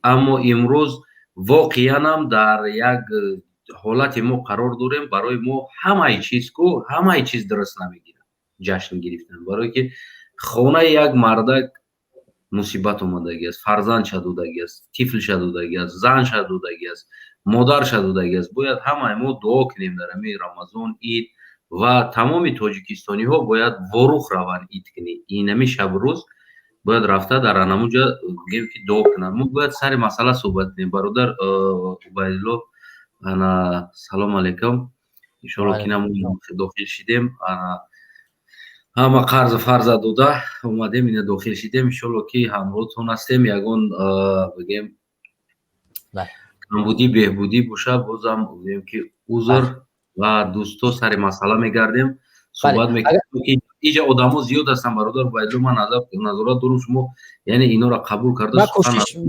Аммо имрӯз воқеанам дар як ҳолате мо қарор дорем, барои мо ҳамаи чиз ку, ҳамаи чиз дуруст намегирад ҷашн гирифтан, барое ки хонаи як мардак мусибат омадагӣ аст, фарзандша додагӣ аст, тифлша додагӣ аст, занша додагӣ аст, модарша додагӣ аст. Бояд ҳамаи мо дуо кунем дар ҳамин Рамазон, ид, ва тамоми тоҷикистониҳо бояд Ворух раванд ид кунӣ. Инами шабу рӯз бояд рафта дар анамуҷа, гӯем ки, дуо кунанд. Мо бояд сари масъала суҳбат кунем. Бародар Убайдулло, ана, салом алейкум. Иншоалло, ки намо дохил шидем, ҳама қарзу фарза дода омадем, ина дохил шидем. Иншоалло, ки ҳамроҳтон ҳастем. Ягон, бигем, камбудӣ, беҳбудӣ боша, бозам гӯем ки узр. Ва дӯсто, сари масъала мегардем, суҳбат мекунем, ки иҷа одамо зиёд ҳастанд. Бародар Убайдулло, ман назорат дорум, шумо яъне инора қабул карда.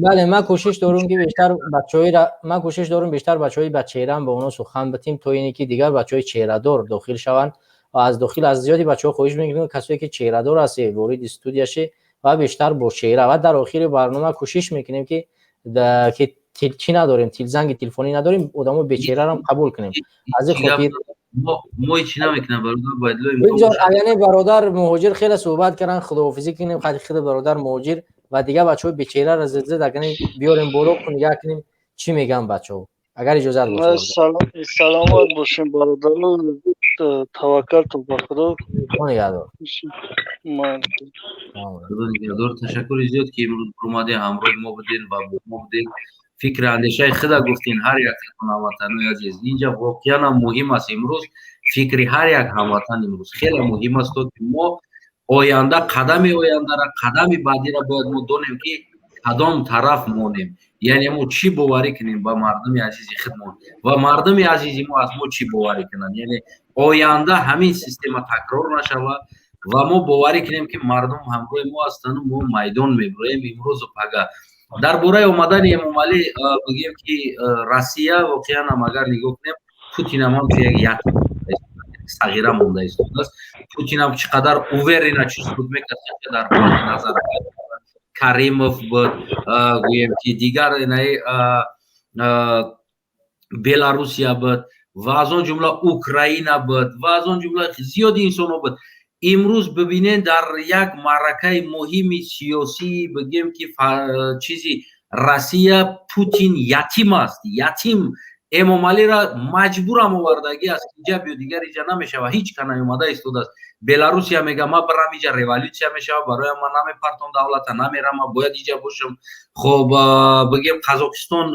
Бале, ман кӯшиш дорум, ки бештар бачаҳоира, ман кӯшиш дорум, бештар бачаҳои бачеҳрам ба онҳо сухан битим, то ине ки дигар бачаҳои чеҳрадор дохил шаванд. Ва аз дохил аз зиёди бачаҳо хоҳиш мекунем, касое ки чеҳрадор ҳасте, вориди студия ши ва бештар бо чеҳра. Ва дар охири барнома кӯшиш мекунем, ки чӣ надорем, занги телефонӣ надорем, одамо бечеҳрарам қабул кунем. Аз ин хотир Мо чӣ намекунам, бародар Убайдулло. Яъне бародар Муҳоҷир хеле суҳбат карданд, худоҳофизӣ кунем хати худи бародар Муҳоҷир ва дигар бачаҳои бечеҳраро зид зид агар биёрем боло, нигаҳ кунем, чӣ мегӯянд бачаҳо, агар иҷозат бошад. Саломат бошем, бародаро, таваккалту ба Худо. Нигаҳдор. Худо нигаҳдор. Ташаккури зиёд, ки имрӯз омадем, ҳамроҳи мо будем ва бо мо будем, фикри андешаи худа гуфтин. Ҳар яктон, ҳамватанои азиз, инҷа воқеанам муҳим аст. Имрӯз фикри ҳар як ҳамватан имрӯз хеле муҳим аст, то ки мо оянда, қадами ояндара, қадами баъдиро бояд мо донем, ки кадом тараф монем, яъне мо чӣ боварӣ кунем ба мардуми азизи худмон ва мардуми азизи мо аз мо чӣ боварӣ кунанд. Яъне оянда ҳамин система такрор нашавад ва мо боварӣ кунем, ки мардум ҳамроҳи мо ҳастанду мо майдон мебироем имрӯзу пага. Дар бораи омадани Эмомалӣ, бигӯем ки, Россия воқеан ҳам, агар нигоҳ кунем, Путинам ҳамчун як ятим сағира монда истодааст. Путинам чӣ қадар уверенно чувствует мекард, дар ҳолати назар Каримов буд, гӯем ки, дигар инаи Беларусия буд ва аз он ҷумла Украина буд ва аз он ҷумла зиёди инсонҳо буд. Имрӯз бибинен, дар як маъракаи муҳими сиёсӣ, бигем ки, чизи Россия, Путин ятим аст, ятим. Эмомалиро маҷбурам овардагӣ аст, инҷа биё, дигар иҷа намешава, ҳеҷ ка наомада истодааст. Беларусия мега: «Ма бирам, иҷа революсия мешава, бароям ман намепартом давлата, намерам, ма бояд иҷа бошам». Хоб, бигем, Қазоқистон,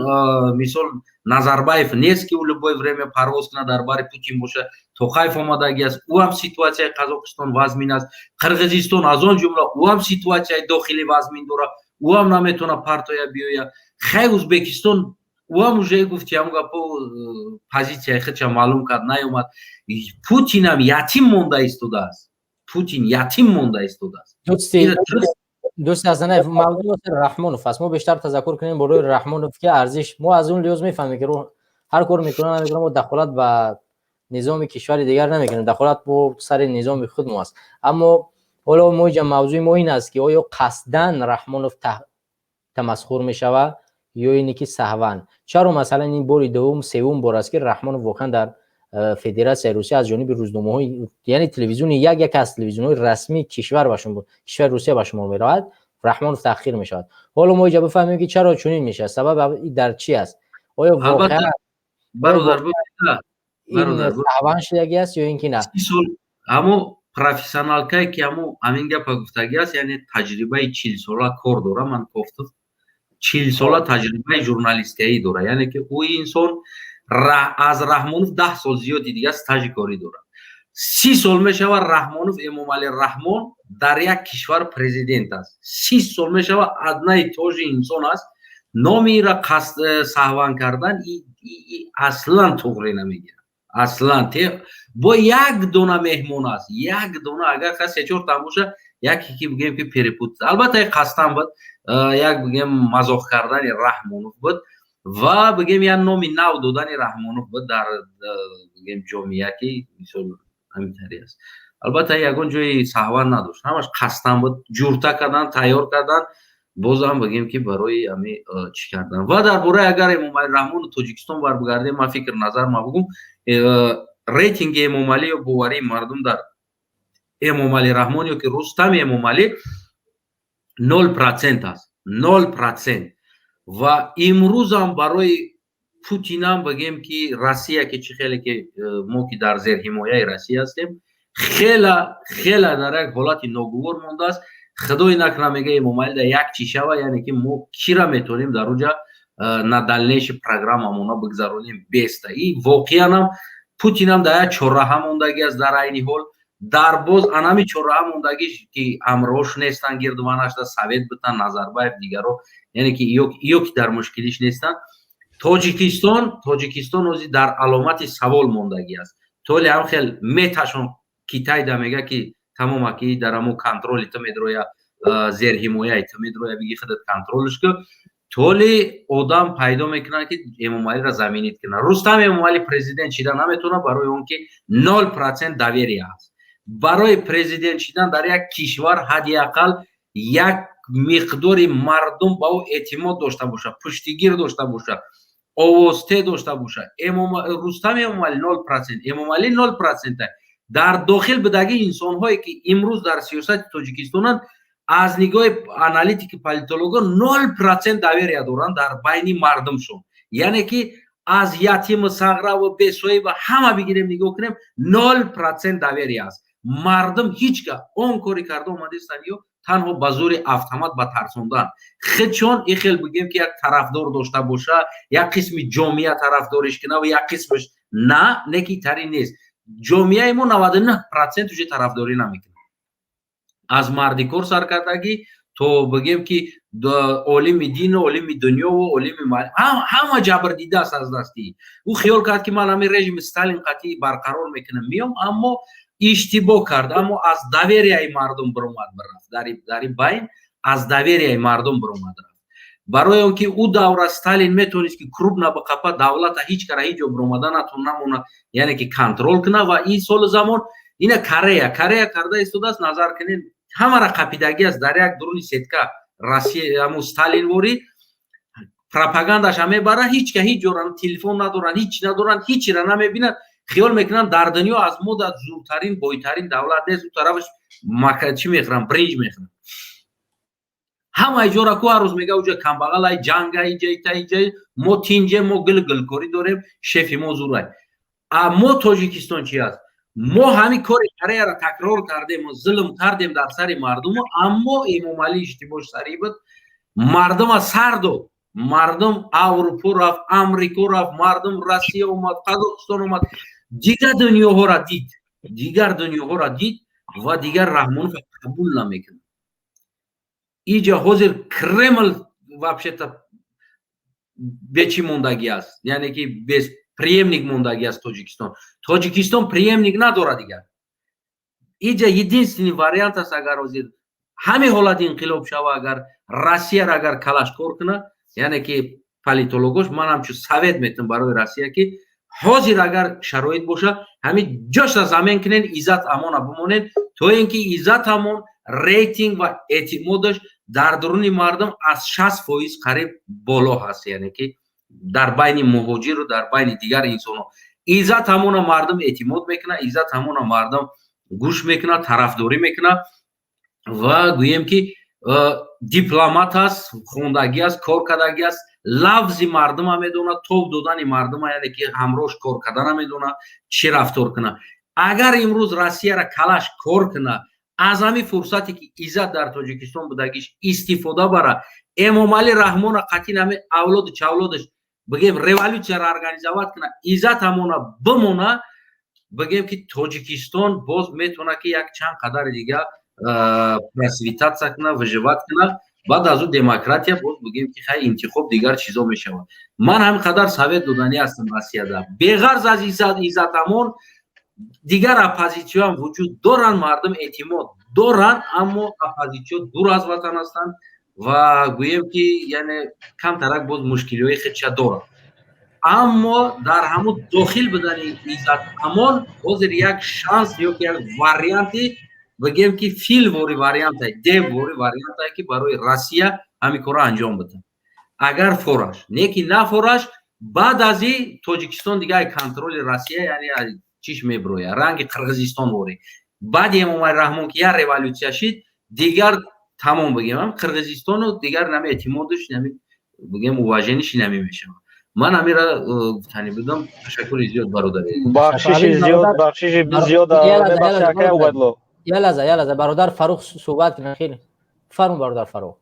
мисол, Назарбаев нест, ки ӯ любое время парвоз кунад, дар бари Путин боша. Тоқаев омадагӣ аст, ӯ ҳам ситуатсияи Қазоқистон вазмин аст. Қирғизистон аз он ҷумла, ӯ ҳам ситуатсияи дохилӣ вазмин дорад, ӯ ҳам наметавона партоя биёя. Хай, Ӯзбекистон, ӯ ҳам уже гуфти ҳамн гапо, позитсияи худша маълум кард, наёмад. Путинам ятим монда истодааст, Путин ятим монда истодааст. Дӯсти азанаев, мавзӯи Раҳмонов аст. Мо бештар тазаккур кунем болои Раҳмонов, ки арзиш мо аз он лиҳоз мефаҳмем, ки ҳар кор мекунад, намекунад, мо дахолат ба низоми кишвари дигар намекунем, дахолат бо сари низоми худ мо аст. Аммо ҳоло мо иҷа мавзӯи мо ин аст, ки оё қасдан Раҳмонов тамасхур мешавад ё ине ки саҳван? Чаро, масалан, ин бори дуввум, севум бор аст, ки Раҳмонов воқеан дар Федератсияи Русия аз ҷониби рӯзномаҳои, яъне телевизиони яке аз телевизионҳои расмии кишвар, кишвари Русия ба шумор меравад, Раҳмонов таҳқир мешавад? Ҳоло мо иҷа бифаҳмем, ки чаро чунин мешавад, сабаб дар чи аст? Оё воқеан саҳван шудагӣ аст ё ин ки на? Ҳамо профессионалкае, ки ҳамо ҳамин гапа гуфтагӣ аст, яъне таҷрибаи 40-сола кор дора. Ман кофтам, 40-сола таҷрибаи журналистияӣ дора, яъне ки ӯ инсон аз Раҳмонов 10 сол зиёди дига стажи корӣ дорад. 30 сол мешавад Раҳмонов, Эмомалӣ Раҳмон, дар як кишвар президент аст. 30 сол мешавад, одно и то же инсон аст. Номи инра қасд саҳван кардан аслан туғрӣ намегирад, аслан. Бо як дона меҳмон аст, як дона. Агар кас се чор тан боша, яке ки, бигем ки, перепут. Албатта, қасдан буд, як, бигем, мазоқ кардани Раҳмонов буд ва, бигем, як номи нав додани Раҳмонов буд дар, бигем, ҷомеа, ки мисол ҳамин тари аст. Албатта, ягон ҷои саҳван надошт, ҳамаш қасдан буд, ҷурта кардан, тайёр кардан. Бозам бигем, ки барои ами чӣ кардан ва дар бораи агар Эмомалӣ Раҳмону Тоҷикистон барбигардем, ман фикр назар ма бугум, рейтинги Эмомалӣ ё боварии мардум дар Эмомалӣ Раҳмон ё ки Рустами Эмомалӣ 0% аст, 0%. Ва имрӯзам барои Путинам, бигем, ки Россия, ки чӣ хеле ки мо ки дар зерҳимояи Россия ҳастем, хела хела дар як ҳолати ногувор мондааст. Худои накунад, мега, Эмомалӣ дар як чӣ шава, яъне ки мо кира метавонем дар уҷа на дальнейший программамона бигзаронем беста. И воқеанам Путинам дар як чорраҳа мондагӣ аст. Дар айни ҳол дар боз анами чорраҳа мондагиш, ки ҳамроҳш нестанд, гирдуванашда совет битан, Назарбаев, дигаро, яъне ки ё ки дар мушкилиш нестанд. Тоҷикистон ози дар аломати савол мондагӣ аст. Толи ҳам хел меташон Китайда мега, ки тамом, аки дар ҳамо контроли ту медроя, зерҳимояи ту медроя, биги худат контролш ку. Толи одам пайдо мекунанд, ки Эмомалиро заменить кунад. Рустам Эмомалӣ президент шида наметавонад, барои он ки 0% доверие аст. Барои президент шидан дар як кишвар ҳадди ақал як миқдори мардум ба ӯ эътимод дошта бошад, пуштигир дошта бошад, овозте дошта бошад. Рустам Эмомалӣ 0%, Эмомалӣ 0%. Дар дохил будагӣ инсонҳое, ки имрӯз дар сиёсати Тоҷикистонанд, аз нигоҳи аналитики политолого 0% доверие доранд дар байни мардумшон. Яъне ки аз ятиму сағраву бесоҳиба ҳама бигирем, нигоҳ кунем, 0% доверие аст. Мардум ҳеҷ гаҳ он кори карда омадистанд ё танҳо ба зури автомат, ба тарсондан худшон. И хел бигем, ки як тарафдор дошта боша, як қисми ҷомеа тарафдориш кина ва як қисмаш на, неки тари нест. Ҷомеаи мо 99% уже тарафдорӣ намекунад, аз мардикор саркардагӣ то, бигем, ки олими дину олими дунёву олими ҳама ҷабр дидааст аз дасти ӯ. Хиёл кард, ки ман ҳамин режими Сталин қатъӣ барқарор мекунам, меом, аммо иштибоҳ кард. Аммо аз доверияи мардум биромад бирафт, дар ин байн аз доверияи мардум биромад рафт. Барои он ки ӯ давра Сталин метавонист, ки крупно биқапа давлата, ҳеҷ кара ҳеҷ ҷо биромада натон намона, яъне ки контроль куна. Ва ин солу замон ина Корея карда истодааст. Назар кунед, ҳамара қапидагӣ аст дар як дуруни сетка. Россия ҳамун сталинворӣ пропагандаша мебара, ҳеҷ ка ҳеҷ ҷора телефон надоранд, ҳеҷ надоранд, ҳечира намебинанд. Хиёл мекунанд, дар дунё аз мо да зудтарин, бойтарин давлат нест. У тарафаш чӣ мехӯранд? Бринҷ мехӯранд. Ҳамаи ҷора ку ҳар рӯз мега, уҷа камбағалай, ҷанга, иҷа, ита, иҷа. Мо тинҷе, мо гил гилкорӣ дорем, шефи мо зурай. А мо Тоҷикистон чи аст? Мо ҳамин кори Кореяро такрор кардем, зулм кардем дар сари мардуму. Аммо Эмомалӣ иштибоҳ сарӣ буд, мардума сар дод. Мардум Аврупо рафт, Амрико рафт, мардум Россия омад, Қазоқистон омад, дигар дунёҳоро дид, дигар дунёҳоро дид ва дигар Раҳмонов қабул намекунад. Иҷа ҳозир Кремл вообще-то бечӣ мондагӣ аст, яъне ки без преемник мондагӣ аст Тоҷикистон. Тоҷикистон преемник надорад дигар. Иҷа единственный вариант аст: агар ҳозир ҳамин ҳолат инқилоб шава, агар Россияро агар калашкор кунад, яъне ки политологош, ман ҳамчун совет метам барои Россия, ки ҳозир агар шароит боша, ҳамин ҷоша замин кунен, Иззат Амона бимонед, то ин ки Иззат Амон рейтинг ва эътимодаш дар дуруни мардум аз 60% қариб боло ҳаст, яъне ки дар байни муҳоҷиру дар байни дигар инсонҳо Иззат Амона мардум эътимод мекунад, Иззат Амона мардум гӯш мекунад, тарафдорӣ мекунад. Ва гӯем, ки дипломат аст, хондагӣ аст, кор кардагӣ аст, лафзи мардума медонад, тоб додани мардума, яъне ки ҳамроҳш кор кардана медонад, чӣ рафтор кунад. Агар имрӯз Россияра калаш кор кунад, аз ҳамин фурсате, ки Иззат дар Тоҷикистон будагиш, истифода бара, Эмомалӣ Раҳмона қатъин ҳамин авлоду чавлодаш, бигем, революсияро организовать кунад, Иззат Амона бимона, бигем, ки Тоҷикистон боз метавонад, ки як чанд қадари дига процветаться кунад, выживать кунад. Баъд аз ӯ демократия, боз бигем, ки хай, интихоб, дигар чизо мешавад. Ман ҳамин қадар совет доданӣ ҳастам Россияда. Беғарз аз Иззатамон дигар оппозитсияам вуҷуд доранд, мардум эътимод доранд, аммо оппозитсиё дур аз ватан ҳастанд ва гӯем, ки яъне камтарак боз мушкилиҳои худша доранд. Аммо дар ҳамун дохил будани Иззат Амон ҳозир як шанс ё ки як варианти Бигем, ки филвори вариантай, деввори вариантай, ки барои Россия ҳамин корро анҷом бидад. Агар фораш не, ки нафораш, баъд аз и Тоҷикистон дигар контроли Россия, яъне чиш меброяд, ранги Қирғизистон ворӣ. Баъди Эмомали Раҳмон ки як революция шид, дигар тамом, бигем, Қирғизистону дигар нами эътимодаш, нами, бигем, уважение ш нами мешавад. Ман ҳамира гуфтанӣ будам. Ташаккури зиёд, бародари. Бахшиши зиёд, бахшиши зиёд. Убайдулло. Я лаҳза, я лаҳза, бародар Фарух суҳбат кунад. Хеле фарму, бародар Фарух.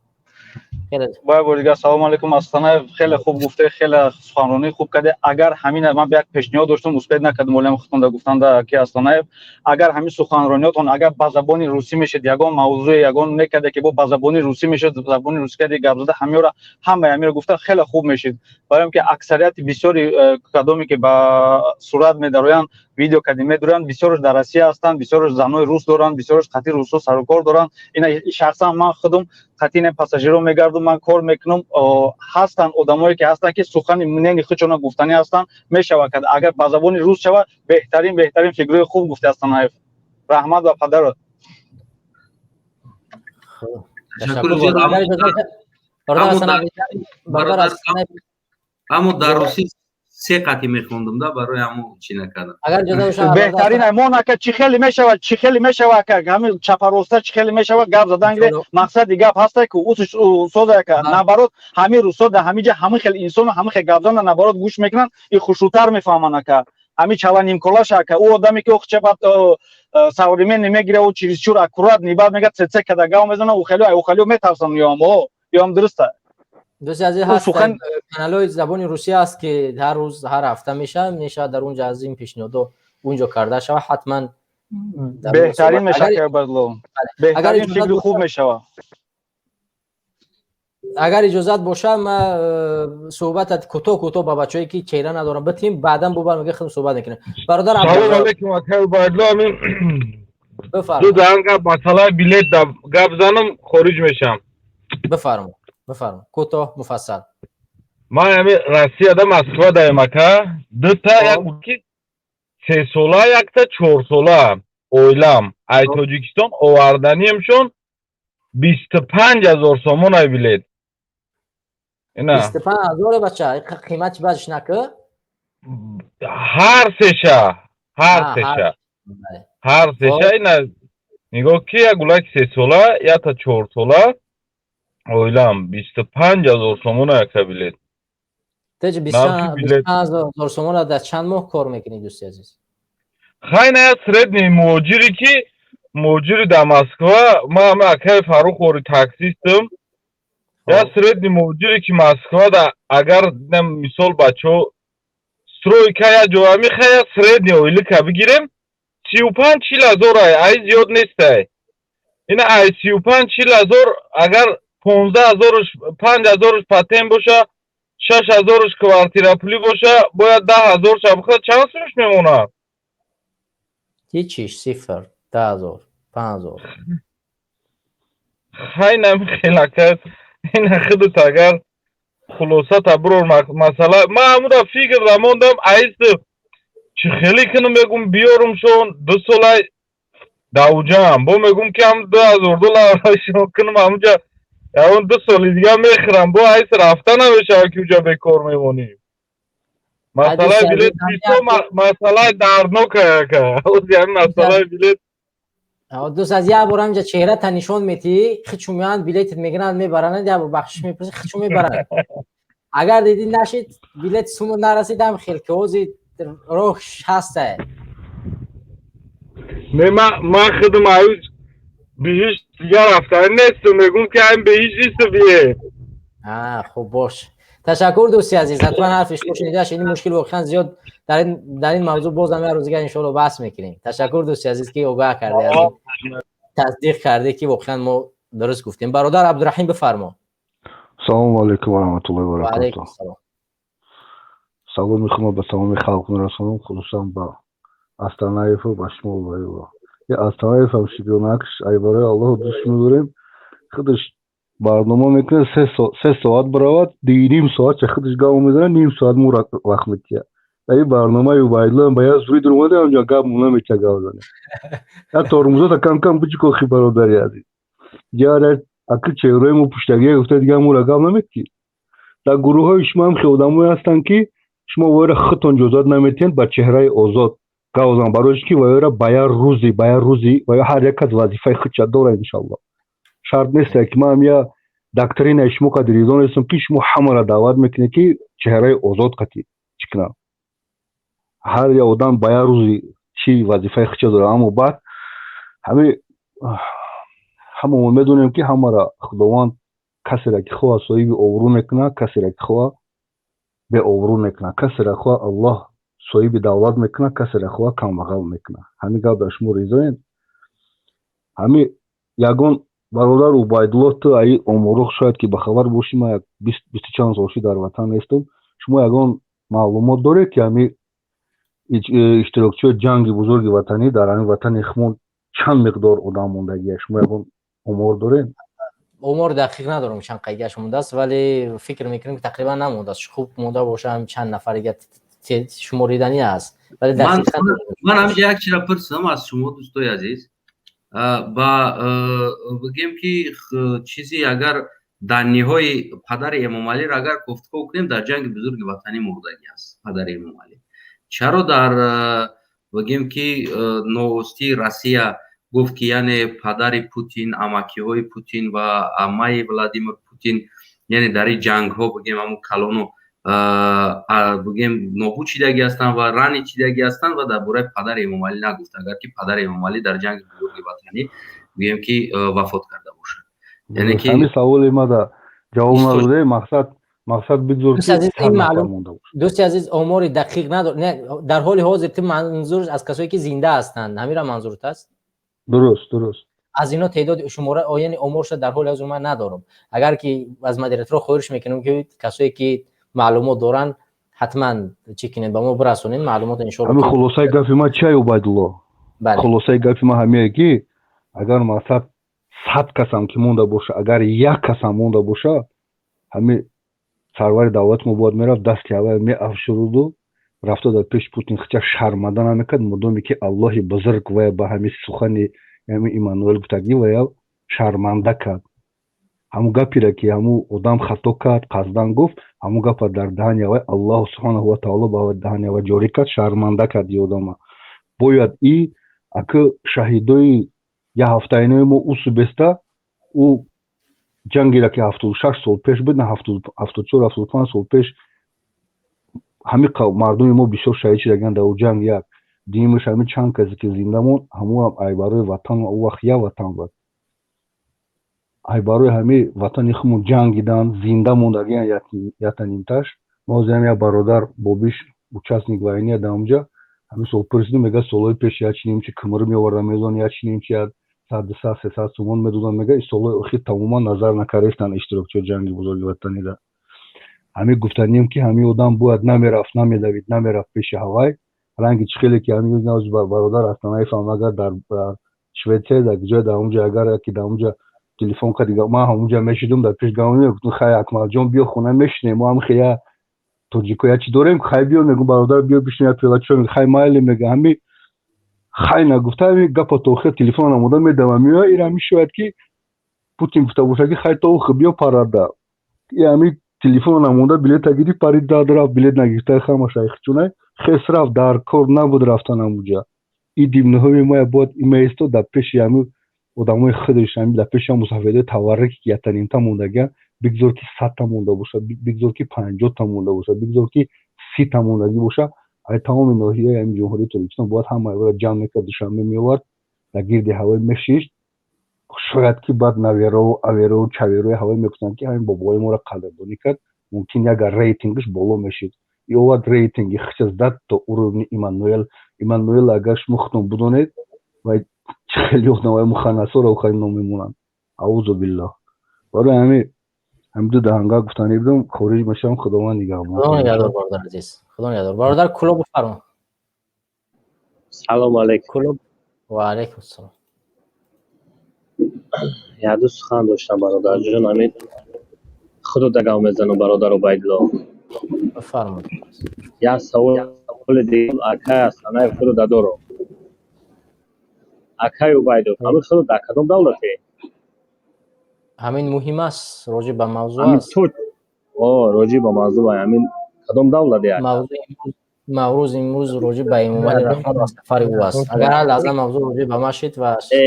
Бая бори дигар салому алейкум. Астанаев, хеле хуб гуфте, хеле суханронӣ хуб карде. Агар ҳамин, ман як пешниҳод доштам, успеть накардам, олиам худтонда гуфтанда, ки Астанаев, агар ҳамин суханрониётон агар ба забони русӣ мешед, ягон мавзӯе ягон мекарде, ки бо ба забони русӣ мешед, забони русӣ карде гап зада, ҳамёра, ҳамаи ҳамиро гуфта, хеле хуб мешид. Барои он ки аксарияти бисёри кадоме ки ба сурат медароянд, видео кади медуранд, бисёрш дар Россия ҳастанд, бисёрш занои рус доранд, бисёрш қатъи русҳо сарукор доранд. Ина шахсан ман худум қатъи ина пассажиро мегардум, ман кор мекунам. Ҳастанд одамое ки ҳастанд, ки сухани мнение худшона гуфтанӣ ҳастанд. Мешавад кард, агар ба забони рус шавад, беҳтарин, беҳтарин. Фикрҳои хуб гуфти, Астанаев, раҳмат ба падарот. Ташаккури зиёд. Бародар. Аммо дар русӣ се қатӣ мехондум да, барои ҳамо чӣ накардам. Агар иҷоза бошад. Беҳтарин мо нака, чӣ хеле мешавад, чӣ хеле мешавад, ака, ҳамин чапароста чӣ хеле мешавад гап задан гире. Мақсади гап ҳаста, ки усода, ака, наоборот, ҳамин русо дар ҳамин ҷа ҳамин хел инсону ҳамин хел гап зана, наоборот, гӯш мекунанд и хушрӯтар мефаҳманд, ака. Ҳамин чала нимколаша, ака, ӯ одаме ки охча баъд современный мегира, ӯ чересчур аккуратный, баъд мега цц када гав мезана, ӯ хеле ӯ хеле метарсан, ёам о ёам дуруста. Дӯсти азиз, ҳаст каналҳои забони русия аст, ки ҳар рӯз, ҳар ҳафта мешавад, дар унҷа аз ин пешниҳодҳо унҷо карда шавад ҳатман. Беҳтарин мешавад, Бадло, беҳтарин, фикри хуб мешавад. Агар иҷозат бошад, ма суҳбатат кӯтоҳ кӯтоҳ ба бачаҳое ки чеҳра надорам битим, баъдан бубар мега худм суҳбат мекунем, бародар. Салом алейкум, акай Убайдло. Амин ду даҳан гап, масъалаи билет гап занам, хориҷ мешавам. Бифармо, бифармо, кӯтоҳ, муфассал. Ман ҳами Россияда, Москва даем, ака. Дута, як ки 3 сола, якта 4 сола оилам ай Тоҷикистон оварданиемшон 25 000 сомон ай билет. Ина 25 000-е, бача, қимати баъзиш нака. Ҳар сеша, ҳар сеша, ҳар сеша. Ина нигоҳ, ки як гулаки 3 сола, якта 4 сола оилам 25 000 сомон яка билет. Теҷ 25 000 сомона дар чанд моҳ кор мекунӣ, дӯсти азиз? Хайна, я средний муҳоҷире, ки муҳоҷири дар Москва, ман ҳама акаи Фаррух ори таксистам, я средний муҳоҷире, ки Москва да, агар мисол бачаҳо стройка я ҷоя мехай, я средний ойлика бигирем, 35-40 ҳазор ай зиёд нестай. Ина ай 35-40 ҳазор, агар 15 ҳазорш, 5 ҳазорш патент боша, 6 ҳазорш квартирапулӣ боша, бояд 10 ҳазор шаб, чанд сумш мемонад? Ҳичиш, сифр, 10 000, 5000. Хай, намихелака, ина худат агар хулосата бурор. Масъала ман ҳамура фикр рамондам, аист чӣ хеле кунам, мегум, биёрумшон, 2 солай давҷам бо, мегум, ки ҳам 2000 доллар кунам, ҳамуҷа ягон 2 соли дига мехӯрам, бо айс рафта намешавад, ки уҷа бекор мемонем. Масъалаи билет бисёр масъалаи дарднока, ака, ҳами масъалаи билет. Дӯст, аз як бор ҳаминҷа чеҳрата нишон метиҳӣ, хичу меоянд, билетит мегиранд, мебаранд. Як бор бахшиш мепурсӣ, хичу мебаранд. Агар дидӣ нашид, билет сумо нарасид, ҳам хел ки ҳози роҳ ҳаста. Не, ман худам аю биҳишт дигар рафтан нестам, мегум, ки ҳам биҳишт несту бие. Хуб бош, ташаккур, дӯсти азиз. Ҳатман ҳарфи шумо шунида шуд. Ин мушкил воқеан зиёд. Дар ин мавзӯъ бозам як рӯз дигар иншоалло баҳс мекунем. Ташаккур, дӯсти азиз, ки огаҳ кардӣ, аз ин тасдиқ кардӣ, ки воқеан мо дуруст гуфтем. Бародар Абдураҳим, бифармо. Салому алайкум ва раҳматуллоҳи ва ва алайкум баракатуҳ. Салом. Саломи худро ба тамоми халқ мерасонам, хусусан ба Астанаеву ба шумо. Ваила я Астанаевам шигонакш, ай барои Аллоҳ дӯст медорем. Худаш барнома мекунад, 3 соат биравад, 2,5 соат ча худаш гав мезанад, ним соат мо вақт метиҳад. Дар ин барномаи Убайдулло ба як зури дур омада, ҳамҷо гап намеча гап занем. Я тормозота кам кам бичико, хи, бародари азиз. Ҷара аки чеҳраи мо пуштагия гуфта, дигар моро гап наметӣ. Дар гурӯҳҳои шумо ҳам хел одамое ҳастанд, ки шумо войра худтон иҷозат наметиҳед ба чеҳраи озод гап зан, барои ки войра ба як рӯзи ва ҳар як кас вазифаи худша дора, иншалло. Шарт нест, ки ман я доктринаи шумо қадри ризо нестам, ки шумо ҳамаро даъват мекунед, ки чеҳраи озод қатӣ чӣ кунанд. Ҳар як одам ба як рӯзи чӣ вазифаи худша дорад, аммо баъд ҳами ҳамамо медонем, ки ҳамаро Худованд касеро ки хоҳад, соҳиби обрӯ мекунад, касеро ки хоҳад, беобрӯ мекунад, касеро хоҳад, Аллоҳ соҳиби давлат мекунад, касеро хоҳад, камбағал мекунад. Ҳамин гап дар шумо ризоем. Ҳами ягон бародар Убайдулло, ту аи оморух шояд ки бахабар бошӣ. Ман як бисту чанд сол шуд, дар ватан нестам. Шумо ягон маълумот доред, ки ҳами иштирокчиёи Ҷанги Бузурги Ватанӣ дар ҳамин ватани хумон чанд миқдор одам мондагия? Шумо ягон омор доред? Омори дақиқ надорам, чанд қайгаш мондааст, вале фикр мекунем, ки тақрибан намондааст. Хуб, монда боша, чанд нафарига шумориданӣ аст, вале Ман ҳамҷа як чизро пурсам аз шумо, дӯстои азиз. Ба бигем, ки чизи агар дар ниҳои падари Эмомалиро агар кофтуков кунем, дар Ҷанги Бузурги Ватанӣ мурдагӣ аст падари Эмомалӣ. Чаро дар, бигем, ки новостии Россия гуфт, ки яъне падари Путин, амакиҳои Путин ва аммаи Владимир Путин, яъне дар ин ҷангҳо, бигем, ҳамун калону, бигем, нобуд шидагӣ ҳастанд ва ранид шидагӣ ҳастанд ва дар бораи падари Эмомалӣ нагуфт, агар ки падари Эмомалӣ дар Ҷанги Бузурги Ватанӣ, бигем, ки вафот карда бошад? Яъне ки ҳамин саволи мада ҷавоб надоде. Мақсад бигзор. Дӯсти азиз, омори дақиқ надор дар ҳоли ҳозир. Ту манзур аз касое ки зинда ҳастанд, ҳамира манзурат аст? Дуруст. Аз ино теъдоди шумора, яъне оморша дар ҳоли ҳозир ман надорам. Агар ки аз модераторо хоҳиш мекунем, ки касое ки маълумот доранд, ҳатман чӣ кунед, ба мо бирасонед маълумот, иншоалло. Ҳамин хулосаи гапи ман чия, Убайдулло? Хулосаи гапи ман ҳамие, ки агар мақсад 100 касам ки монда боша, агар як касам монда боша, ҳамин сарвари давлати мо бояд мерафт, дасти ҳавай меафшуруду рафта дар пеши Путин хича шарманда намекард, мудоме ки Аллоҳи бузург вая ба ҳамин сухани ҳамин Иммануэл гуфтагӣ вая шарманда кард. Ҳамун гаперо, ки ҳамун одам хато кард, қасдан гуфт, ҳамун гапа дар даҳани авай Аллоҳу субҳанаҳу ва таоло ба даҳани авай ҷорӣ кард, шарманда кард и одама. Бояд и аки шаҳидои як ҳафтаинои мо усу беста ӯ ҷангеро, ки 76 сол пеш буд, на, 74, 75 сол пеш, ҳамин мардуми мо бисёр шаҳид шудагианд дар ӯ ҷанг. Як дуюмаш, ҳамин чанд касе ки зинда монд, ҳамоам ай барои ватан, ӯ вақт як ватан буд, ай барои ҳамин ватани худмон ҷангидан, зинда мондагиан ятанимташ. Мо ҳозир як бародар бобиш участник войны дар онҷа, ҳамин сол пурсидим, мега, солҳои пеш як чинимчи кмр меоварда мезон, як чинимчи як 100, 200, 300 сомон медоданд. Мега, ин солҳои охир тамоман назар накардаистанд иштирокчиёи Ҷанги Бузурги Ватанида. Ҳамин гуфтанием, ки ҳамин одам бояд намерафт, намедавид, намерафт пеши ҳавай. Ранги чӣ хеле ки ҳамин бародар Астанаифам, агар дар Шветсия, дар ҷое, дар онҷа, агар яке дар онҷа телефон кард, ман ҳамонҷа мешидум, дар пеш гап мегуфтум: «Хай, Акмалҷон, биё хона, мешинем, мо ҳам хея тоҷико як чи дорем, хай биё», мегум, «бародар, биё бишинем, як пиёла чой». «Хай, майли», мега. Ҳами хай нагуфта, ҳами гапа то охир телефон намода медавам, меоя. Ин ҳами шояд ки Путин гуфта боша, ки хай, то биё парада. И ҳами телефон намонда, билета гирифт, парид, дад, рафт, билет нагирифта, хамаша ихчунай хес рафт. Дар кор набуд рафтан ҳамуҷа. И димнаҳои моя бояд меистод дар пеши ҳами одамои худаш, ҳами дар пеши ҳам мусафедои таварруки, ки ятанимта мондагиан. Бигзор ки 100-та монда боша, бигзор ки 50-та монда боша, бигзор ки 30-та мондагӣ боша, ай тамоми ноҳияи ҳами Ҷумҳурии Тоҷикистон бояд ҳама ҷамъ мекард, Душанбе меовард, дар гирди ҳавои мешишт. Шояд ки баъд наверову аверову чаверои ҳавои мегуфтанд, ки ҳамин бобои моро қадрдонӣ кард. Мумкин ягар рейтингаш боло мешид. И овард рейтинги хича зад то уровни Иммануэл. Иммануэл, агар шумо худтон бидонед, вай хеле одамои муханнасоро хеле ном мемонанд, аузу биллоҳ. Барои ҳамин ҳамин ду даҳанга гуфтанӣ будам, хориҷ мешавам. Худованд нигаҳбон. Худо нигаҳдор, бародар азиз, худо нигаҳдор. Бародар Кулоб, бифармо. Салому алайкум. Кулоб, ва алайкум ассалом. Як ду сухан доштам, бародарҷон. Ҳамин худо дагав мезанам, бародар Убайдулло. Бифармоед. Як савол. Саволи дигар, акай Астанаев, худо дадоро. Акай Убайдов, ҳамин худо дар кадом давлате? Ҳамин муҳим аст, роҷеъ ба мавзӯъ аст. О, роҷеъ ба мавзӯъ, ҳамин кадом давлате? Маврӯз имрӯз роҷеъ ба Эмомалӣ Раҳмон ва сафари ӯ аст. Агар ҳар лаҳза мавзӯъ роҷеъ ба ма шид ва Э,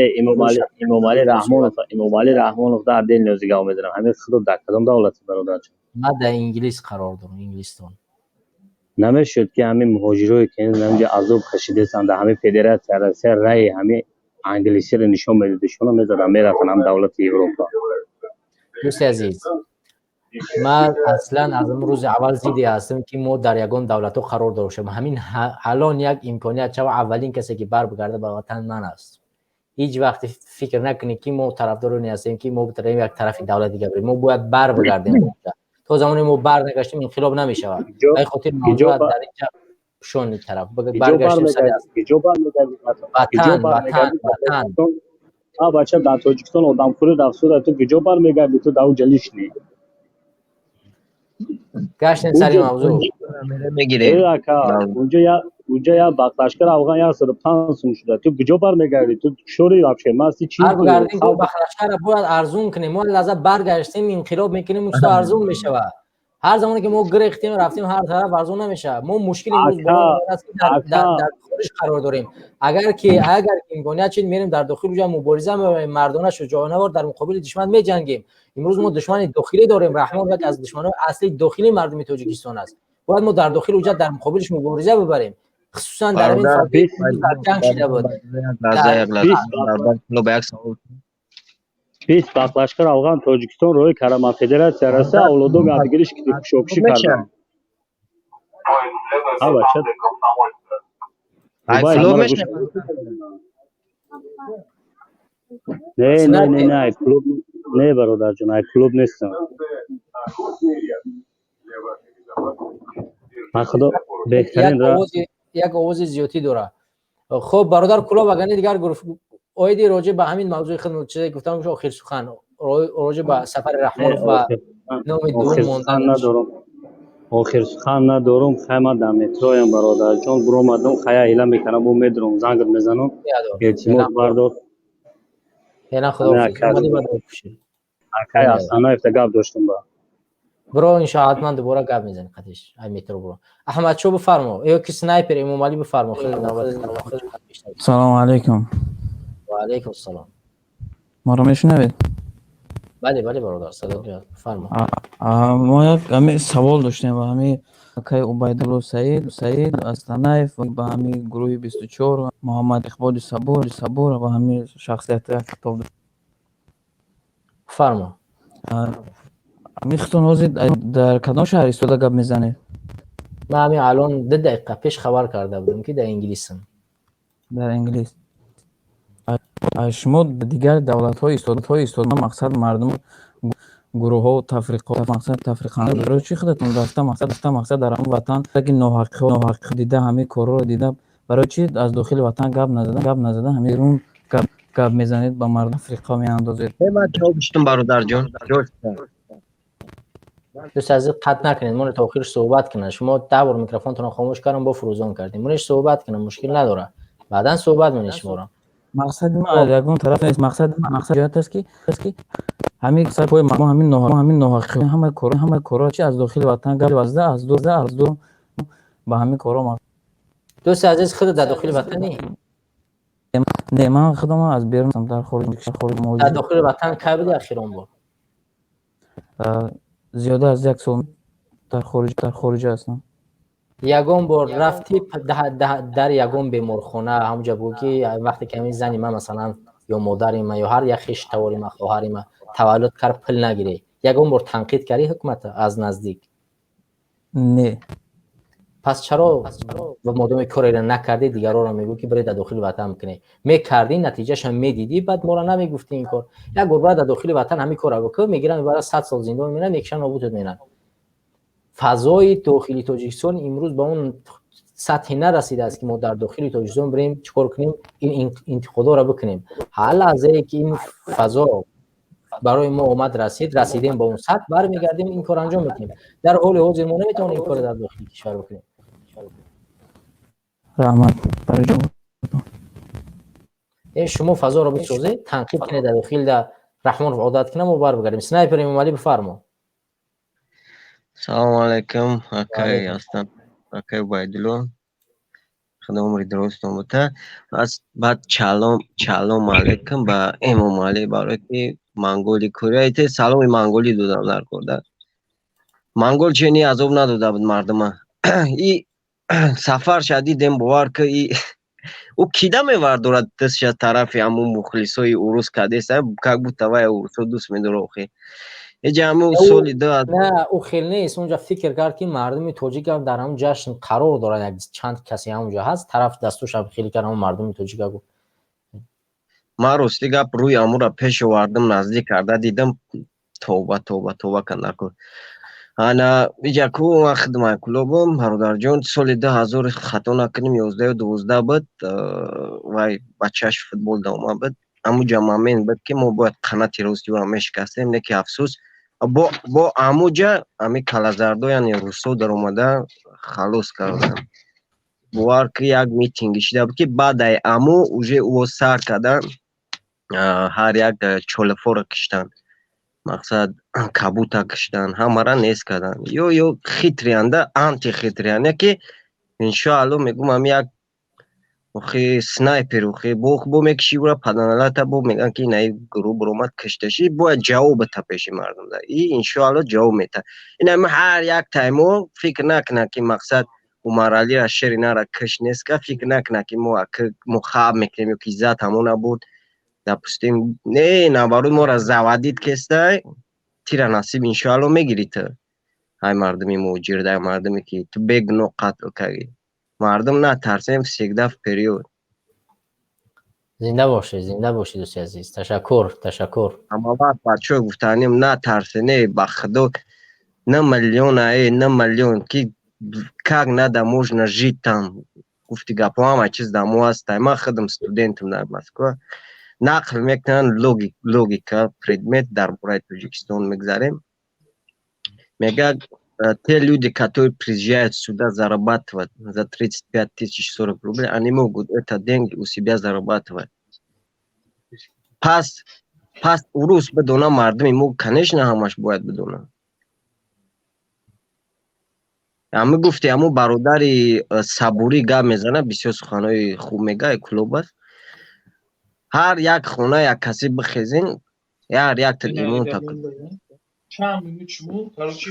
Эмомалӣ Раҳмонов, Эмомалӣ Раҳмонов дар отдельно гап мезанам. Ҳамин худо дар кадом давлате, бародарҷон? Ман дар Инглис қарор дорам, Инглистон. Намешуд, ки ҳамин муҳоҷирое, ки ҳаминҷо азоб кашидаистанд, дар ҳамин Федератсия Россия раи ҳамин англисиро нишон медодишона, мезадан, мерафтанд ҳам давлати Европа? Дӯсти азиз, ман аслан аз он рӯзи аввал зидди ҳастам, ки мо дар ягон давлатҳо қарор дошем. Ҳамин алон як имконият шава, аввалин касе, ки барбигарда ба ватан, ман аст. Ҳеҷ вақт фикр накунед, ки мо тарафдороне ҳастем, ки мо битавонем як тарафи давлат дига бирем. Мо бояд барбигардем. То замоне мо барнагаштем, инқилоб намешавад. Ба ин хотир мавзӯъ дар инҷа пушони тараф баргаштем. Ватан, ватан, ватан. А бача, дар Тоҷикистон одамхӯрӣ рафсуда, ту куҷо бармегардӣ? Ту дар уҷа лишний. Гаштем сари мавзӯъ. Ака, унҷа як бақлашкар афған 105 сум шуда, ту куҷо бармегардӣ? Ту шори вообще масти чи? Баргардем, бақлашкара бояд арзун кунем. Мо лаҳза баргаштем, инқилоб мекунем, чизо арзун мешавад. Ҳар замоне ки мо гирехтем, рафтем ҳар тараф, арзун намешавад. Мо мушкили имрӯз аст, ки дар хориҷ қарор дорем. Агар ки имконият шид, мерем дар дохил, уҷа мубориза мебарем, мардона, шуҷоонавор дар муқобили душман меҷангем. Имрӯз мо душмани дохилӣ дорем. Раҳмон як аз душманои аслии дохилии мардуми Тоҷикистон аст. Бояд мо дар дохил уҷа дар муқобилиш мубориза бибарем, хусусан дар ин ҷанг шида буд. 20 бақлашкар афған Тоҷикистон роҳи карама Федератсия Россия авлодо гардигириш кушокушӣ карданд. А бача, Ай, клуб мешавад? Не, не, не, не, ай клуб не, бародарҷон, ай клуб нестам ман. Худо беҳтарин. Як овози зиёдтӣ дорад. Хуб, бародар Кулоб, агар не, дигар оиди роҷеъ ба ҳамин мавзӯи худ чизе гуфтам, охир сухан роҷеъ ба сафари Раҳмонов ва номи дуввум мондан. Надорам, охир сухан надорам. Хай, ман дар метроям, бародарҷон, буромадам. Хая, ҳила мекунам, бо медурам, зангр мезанам, эътимод бардор. Феълан худоҳофиз. Акай Астанаевта гап доштам ба. Бро, иншо ҳатман дубора гап мезанем қатиш. Ай метро бро. Аҳмадшо, бифармо, ё ки снайпер Эмомалӣ, бифармо. Салому алайкум. Ва алайкум салом. Маро мешунавед? Бале, бародар, садо меояд, бифармо. Мо як ҳами савол доштем ба ҳами акай Убайдулло Саид Астанаев, ба ҳами гурӯҳи 24, Муҳаммад Иқболи Сабур ва ҳами шахсият як хитоб. Бифармо. Ҳами худтон ҳозир дар кадом шаҳр истода гап мезанед? Ман ҳамин алон 2 дақиқа пеш хабар карда будам, ки дар Инглисам. Дар Инглис. Шумо дигар давлатҳо истода, мақсад, мардум, гурӯҳҳо, тафриқо, мақсад, тафриқанда, барои чӣ худатон рафта, мақсад, дар ҳамон ватан ки ноҳақиҳо дида, ҳамин корҳоро дида, барои чӣ аз дохили ватан гап назада, ҳамин берун гап мезанед, ба мардум тафриқа меандозед? Ман ҷавоб доштам, бародарҷон. Дӯст азиз, қатъ накунед, моне то охир суҳбат кунад. Шумо 10 бор микрофонтонро хомӯш кардам, бо фурӯзон кардем. Монеш суҳбат кунам, мушкил надорад, баъдан суҳбат мене шуморо. Мақсади ман аз ягон тараф нест. Мақсади ман, мақсад ҷиҳат аст, ки ҳамин пои мо ҳамин ноҳақӣ, ҳамаи корҳо чи аз дохили ватан гап зада, аз дур ба ҳамин корҳо. Дӯсти азиз, худат дар дохили ватанӣ? Не, ман худам аз берун, дар хориҷ. Дар дохили ватан кай буди ахирон бор? Зиёда аз як сол дар хориҷа ҳастам. Ягон бор рафти дар ягон беморхона, ҳамуҷа бугӯ, ки вақте ки ҳамин зани ман, масалан, ё модари ман, ё ҳар як хештавори ман, хоҳари ман таваллуд кард, пул нагирӣ? Ягон бор танқид кардӣ ҳукумата аз наздик? Не. Пас чаро ва модоме кореро накардӣ, дигаронро мегӯ, ки биред дар дохили ватан бикунед? Мекардӣ, натиҷаашам медидӣ, баъд моро намегуфтӣ ин кор. Як бор бояд дар дохили ватан ҳамин корро бикун, мегиранд, мебаранд, 100 сол зиндон мемонанд, мекушанд, нобудат менанд. Фазои дохили Тоҷикистон имрӯз ба он сатҳе нарасидааст, ки мо дар дохили Тоҷикистон бирем, чӣ кор кунем, ин интиқодҳоро бикунем. Ҳар лаҳзае ки ин фазо барои мо омад расид, расидем ба он сатҳ, бармегардем, ин кор анҷом мекунем. Дар ҳоли ҳозир мо наметавонем ин корро дар дохили кишвар бикунем. Раҳмат барои ҷавобтон. Шумо фазоро бисозед, танқид кунед, дар дохил да Раҳмонов одат кунам, мо барбигардем. Снайпер Эмомалӣ, бифармо. Салому алайкум, акай Астан, акай Убайдулло, худо умри дурустон бута. Баъд чалом алайкум ба Эмомалӣ, барое ки монголи кореяте саломи монголӣ додам дар корда. Монгол чени азоб надода буд мардума. И сафарша дидем, бовар ки и ӯ кида мевардорад дастша тарафи ҳамун мухлисои урус кадеса, как будто вай урусо дӯст медора охи. Эҷа ҳамун соли ду На, ӯ хел нест. Унҷа фикр кард, ки мардуми тоҷикам дар ҳамун ҷашн қарор дорад, як чанд касе ҳамунҷа ҳаст, тараф дастошам хеле кард, ҳамун мардуми тоҷика гуфт. Ман рости гап рӯи амура пеш овардам, наздик карда дидам, тавба, тавба, тавба кан. Ана иҷа ку ман хидмат клубам, бародарҷон, соли 2000, хато накунем, 11 ё 12 буд, вай бачааш футбол давома буд. Амуҷа момент буд, ки мо бояд қанати рости ӯро мешикастем, не ки афсӯс, бо амуҷа ами калазардо, яъне русо даромада халос карданд. Бовар ки як митинги шида буд, ки баъдаи аму уже ӯо сар кардан ҳар як чолафоро киштанд, мақсад кабута киштанд, ҳамара нест карданд. Ё хитрый анда, антихитрый анд, яке иншоалло мегум, ами як охи снайпер охи бо мекиши ура паданалата, бо мегӯянд, ки инаи гурӯҳ буромад кишташи, бояд ҷавоб бита пеши мардум да и иншоалло ҷавоб мета. Ина ҳар як таймо фикр накунад, ки мақсад Умаралира шери нара киш нест ка, фикр накунад, ки мо хаб мекунем ё ки иззат ҳамона буд, допустим. Не, наоборот, мора заводить кестай, тира насиб иншоалло мегирӣ ту. Ҳай мардуми муҳоҷир, дай мардуме ки ту бегуноҳ қатл кардӣ. Мардум, натарсем, всегда вперёд! Зинда бошед, зинда бошед, дӯсти азиз, ташаккур, ташаккур. Ҳамавақт бачаҳо гуфтанем, натарсе, не, ба худо, на миллион, ае на миллион ки как надо, можно жить там. Гуфти гапҳо, ҳама чиз дар мо ҳастай. Ман худам студентам дар Москва, нақл мекунанд логика, предмет дар бораи Тоҷикистон мегзарем. Мегӯяд, те люди, которые приезжают сюда зарабатывать за 35 тысяч, 40 рублей, они могут это деньги у себя зарабатывать. Пас урус бидона, мардуми мо, конечно, ҳамаш бояд бидонад. Ҳами гуфти, ҳамун бародари сабурӣ гап мезанад, бисёр суханҳои хуб мега, клуб аст. Ҳар як хона як касе бихезин, ҳар якта имонта.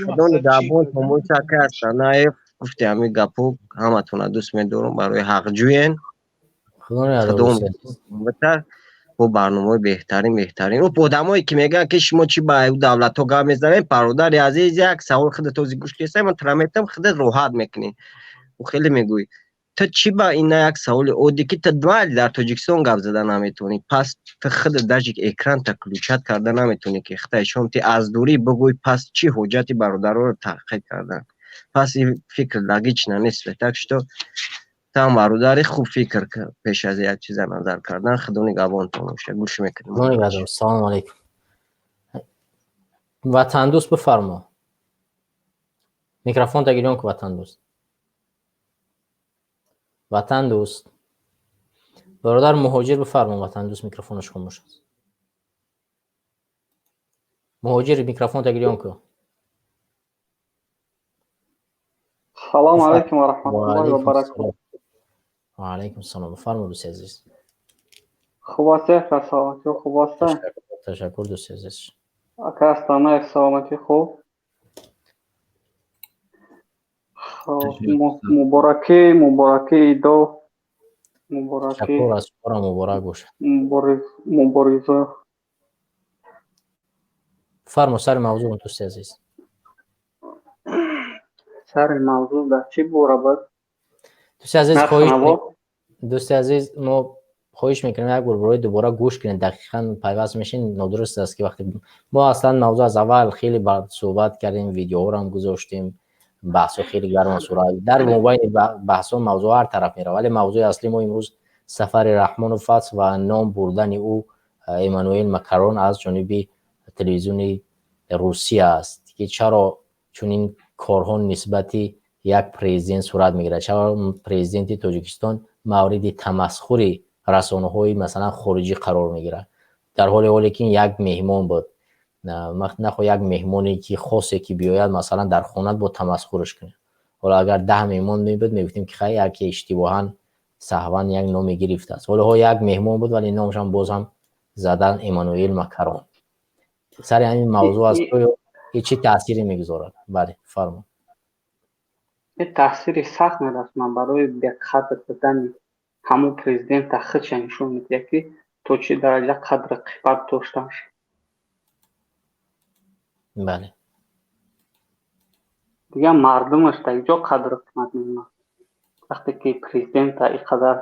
Худони гапон томоша ки Астанаев гуфти, ҳамин гапҳо ҳаматона дӯст медорам, барои ҳақҷӯен. Бо барномаҳои беҳтарин, беҳтарин. Одамое ки мегӯянд, ки шумо чӣ ба давлатҳо гап мезанед, бародари азиз, як савол худат ҳозир гӯш кесай, ман тра метам, худат роҳат мекунӣ. Ӯ хеле мегӯӣ, ту чӣ ба ина як саволи оддӣ, ки ту майли дар Тоҷикистон гап зада наметавонӣ, пас ту худат даже экранта включать карда наметавонӣ, ки хитаи ти аз дурӣ бигӯй, пас чӣ ҳоҷати бародароро таҳқиқ кардан? Пас ин фикр логично нест. Так что там, бародари хуб, фикр пеш аз як чиза назар кардан. Худо нигаҳбонтон боша, гӯш мекунем. Салому алайкум. Ватандӯст, бифармо, микрофон тагирён ку. Ватандӯст, ватандӯст, бародар муҳоҷир, бифармо. Ватандӯст микрофонаш хомӯш аст. Муҳоҷир, микрофон тагирён ку. Салому алайкум ва раҳматуллоҳи ва баракатуҳ. Ва алайкум салом, бифармо, дӯсти азиз. Хуб ҳастед, ака? Саломатӣ хуб ҳастед? Ташаккур, дӯсти азиз. Ака Астанаев, саломатӣ хуб? Муборакӣ, муборакӣ идо, муборакӣ. Ташаккур, аз шуморо муборак бошад. Мубориза. Фармо, сари мавзӯъ, дӯсти азиз. Сари мавзӯъ дар чӣ бора буд? Дӯсти азиз, хоҳиш, дӯсти азиз, мо хоҳиш мекунем, як бор барои дубора гӯш кунед, дақиқан пайваст мешин. Нодуруст аст, ки вақте мо аслан мавзӯъ аз аввал хеле суҳбат кардем, видеоҳоро ҳам гузоштем, баҳсҳо хеле гарм сурат, дар мобайни баҳсҳо мавзӯъ ҳар тараф меравад, вале мавзӯи аслӣ мо имрӯз сафари Раҳмонов аст ва ном бурдани ӯ Эммануэл Макрон аз ҷониби телевизиони Русия аст, ки чаро чунин корҳо нисбати Як президент сурат мегирад? Чаро президенти Тоҷикистон мавриди тамасхури расонаҳои, масалан, хориҷӣ қарор мегирад, дар ҳоле ки як меҳмон буд? Нахо як меҳмоне ки хосе ки биёяд, масалан, дар хона бо тамасхураш кунад. Ҳоло агар 10 меҳмон мебуд, мегуфтем ки хай, яке иштибоҳан, саҳван як номе гирифтааст. Ҳоло як меҳмон буд, вале номашам боз ҳам задан Эммануэл Макарон. Сари ҳамин мавзӯъ аст, ин чӣ таъсире мегузорад? Бале, фармо. Таъсири сахт мерасонад. Барои беқадр будани ҳамун президента худша нишон медиҳад, ки то чӣ дараҷа қадру қимат доштанш. Дигар мардумаш дар ҷо қадру қимат мемонад, вақте ки президента ин қадар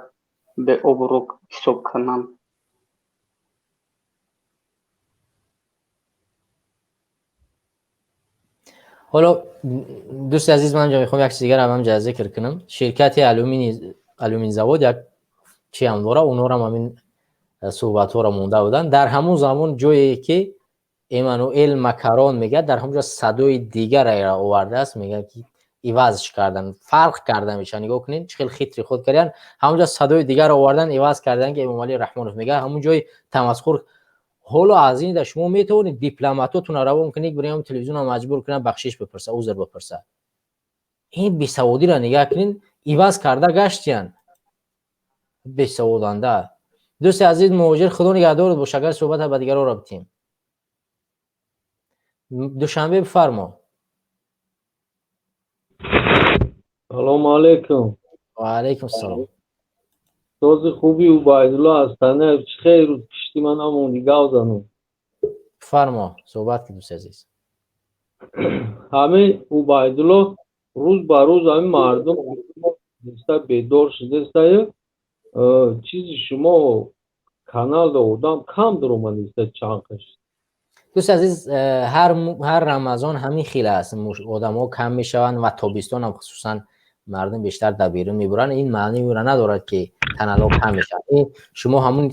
беобрӯ ҳисоб кунанд. Ҳоло, дӯсти азиз, ман инҷо мехоҳам як чиз дигар ҳам ҷа зикр кунам. Ширкати алюмин завод як чи ҳам дора, онҳоро ҳамин суҳбатҳоро монда буданд. Дар ҳамун замон ҷое ки Эммануэл Макарон мегӯяд, дар ҳамон ҷо садои дигареро овардааст, мегӯяд ки ивазш кардан, фарқ карда мешавад. Нигоҳ кунед, чӣ хел хитри худ карданд. Ҳамон ҷо садои дигарро овардан, иваз кардан, ки Эмомалӣ Раҳмонов мегӯяд, ҳамон ҷои тамасхур. Ҳоло аз ин да шумо метавонед дипломатотонро равон кунед, бирем телевизионро маҷбур кунад бахшиш бипурса, узр бипурса. Ин бесаводиро нигаҳ кунед, иваз карда гаштиянд бесаводанда. Дӯсти азиз муҳоҷир, худо нигаҳдорат бош, агар суҳбата ба дигарро битем. Душанбе, бифармо. Салому алейкум. Ва алейкум салом. Сози хуби, Убайдулло Астанаев, чӣ хел рӯз пишти ман намонди гав занум. Фармо, суҳбат ки, дӯсти азиз. Ҳамин Убайдулло, рӯз ба рӯз ҳамин мардум бедор шудастаю, чизи шумо каналда одам кам даромадиста чанқаш. Дӯсти азиз, ҳар Рамазон ҳамин хел аст, одамҳо кам мешаванд ва тобистон ҳам хусусан мардум бештар дар берун мебуранд. Ин маънии ӯро надорад, ки каналҳо кам мешаванд. Ин шумо ҳамун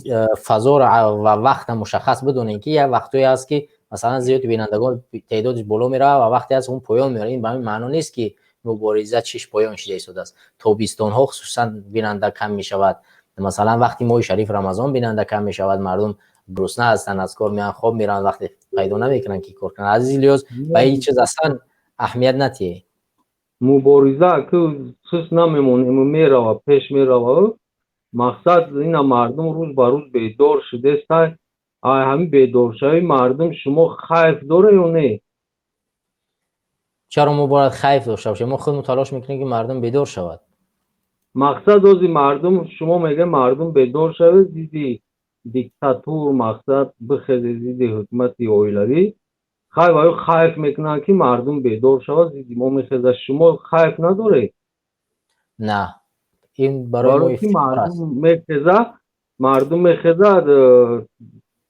фазоро ва вақта мушаххас бидонед, ки як вақтҳое аст, ки масалан зиёди бинандагон теъдодаш боло меравад ва вақте аст, он поён меравад. Ин ба ҳамин маъно нест, ки мубориза чиш поён шида истодааст. Тобистонҳо хусусан бинанда кам мешавад, масалан, вақти моҳи шариф Рамазон бинанда кам мешавад, мардум гурусна ҳастанд, аз кор меоянд, хоб мераванд, вақте пайдо намекунанд, ки кор кунанд. Азизи лиҳоз, ба ин чиз аслан аҳамият натиҳед. Мубориза ки сус намемонем, мерава, пеш мерава. Мақсад ина мардум рӯз ба рӯз бедор шудеста. Ай ҳамин бедоршавии мардум шумо хайф доре ё не? Чаро мо бояд хайф дошта бошем? Мо худмо талош мекунем, ки мардум бедор шавад. Мақсад ози мардум, шумо мегӯед мардум бедор шавед, зидди диктатур, мақсад бихезед зидди ҳукумати оилавӣ. Хай, ваё хайф мекунанд, ки мардум бедор шавад, зидди мо мехезад. Шумо хайф надоред? На, ин барои мо ифтихор аст. Мардум мехезад, мардум мехезад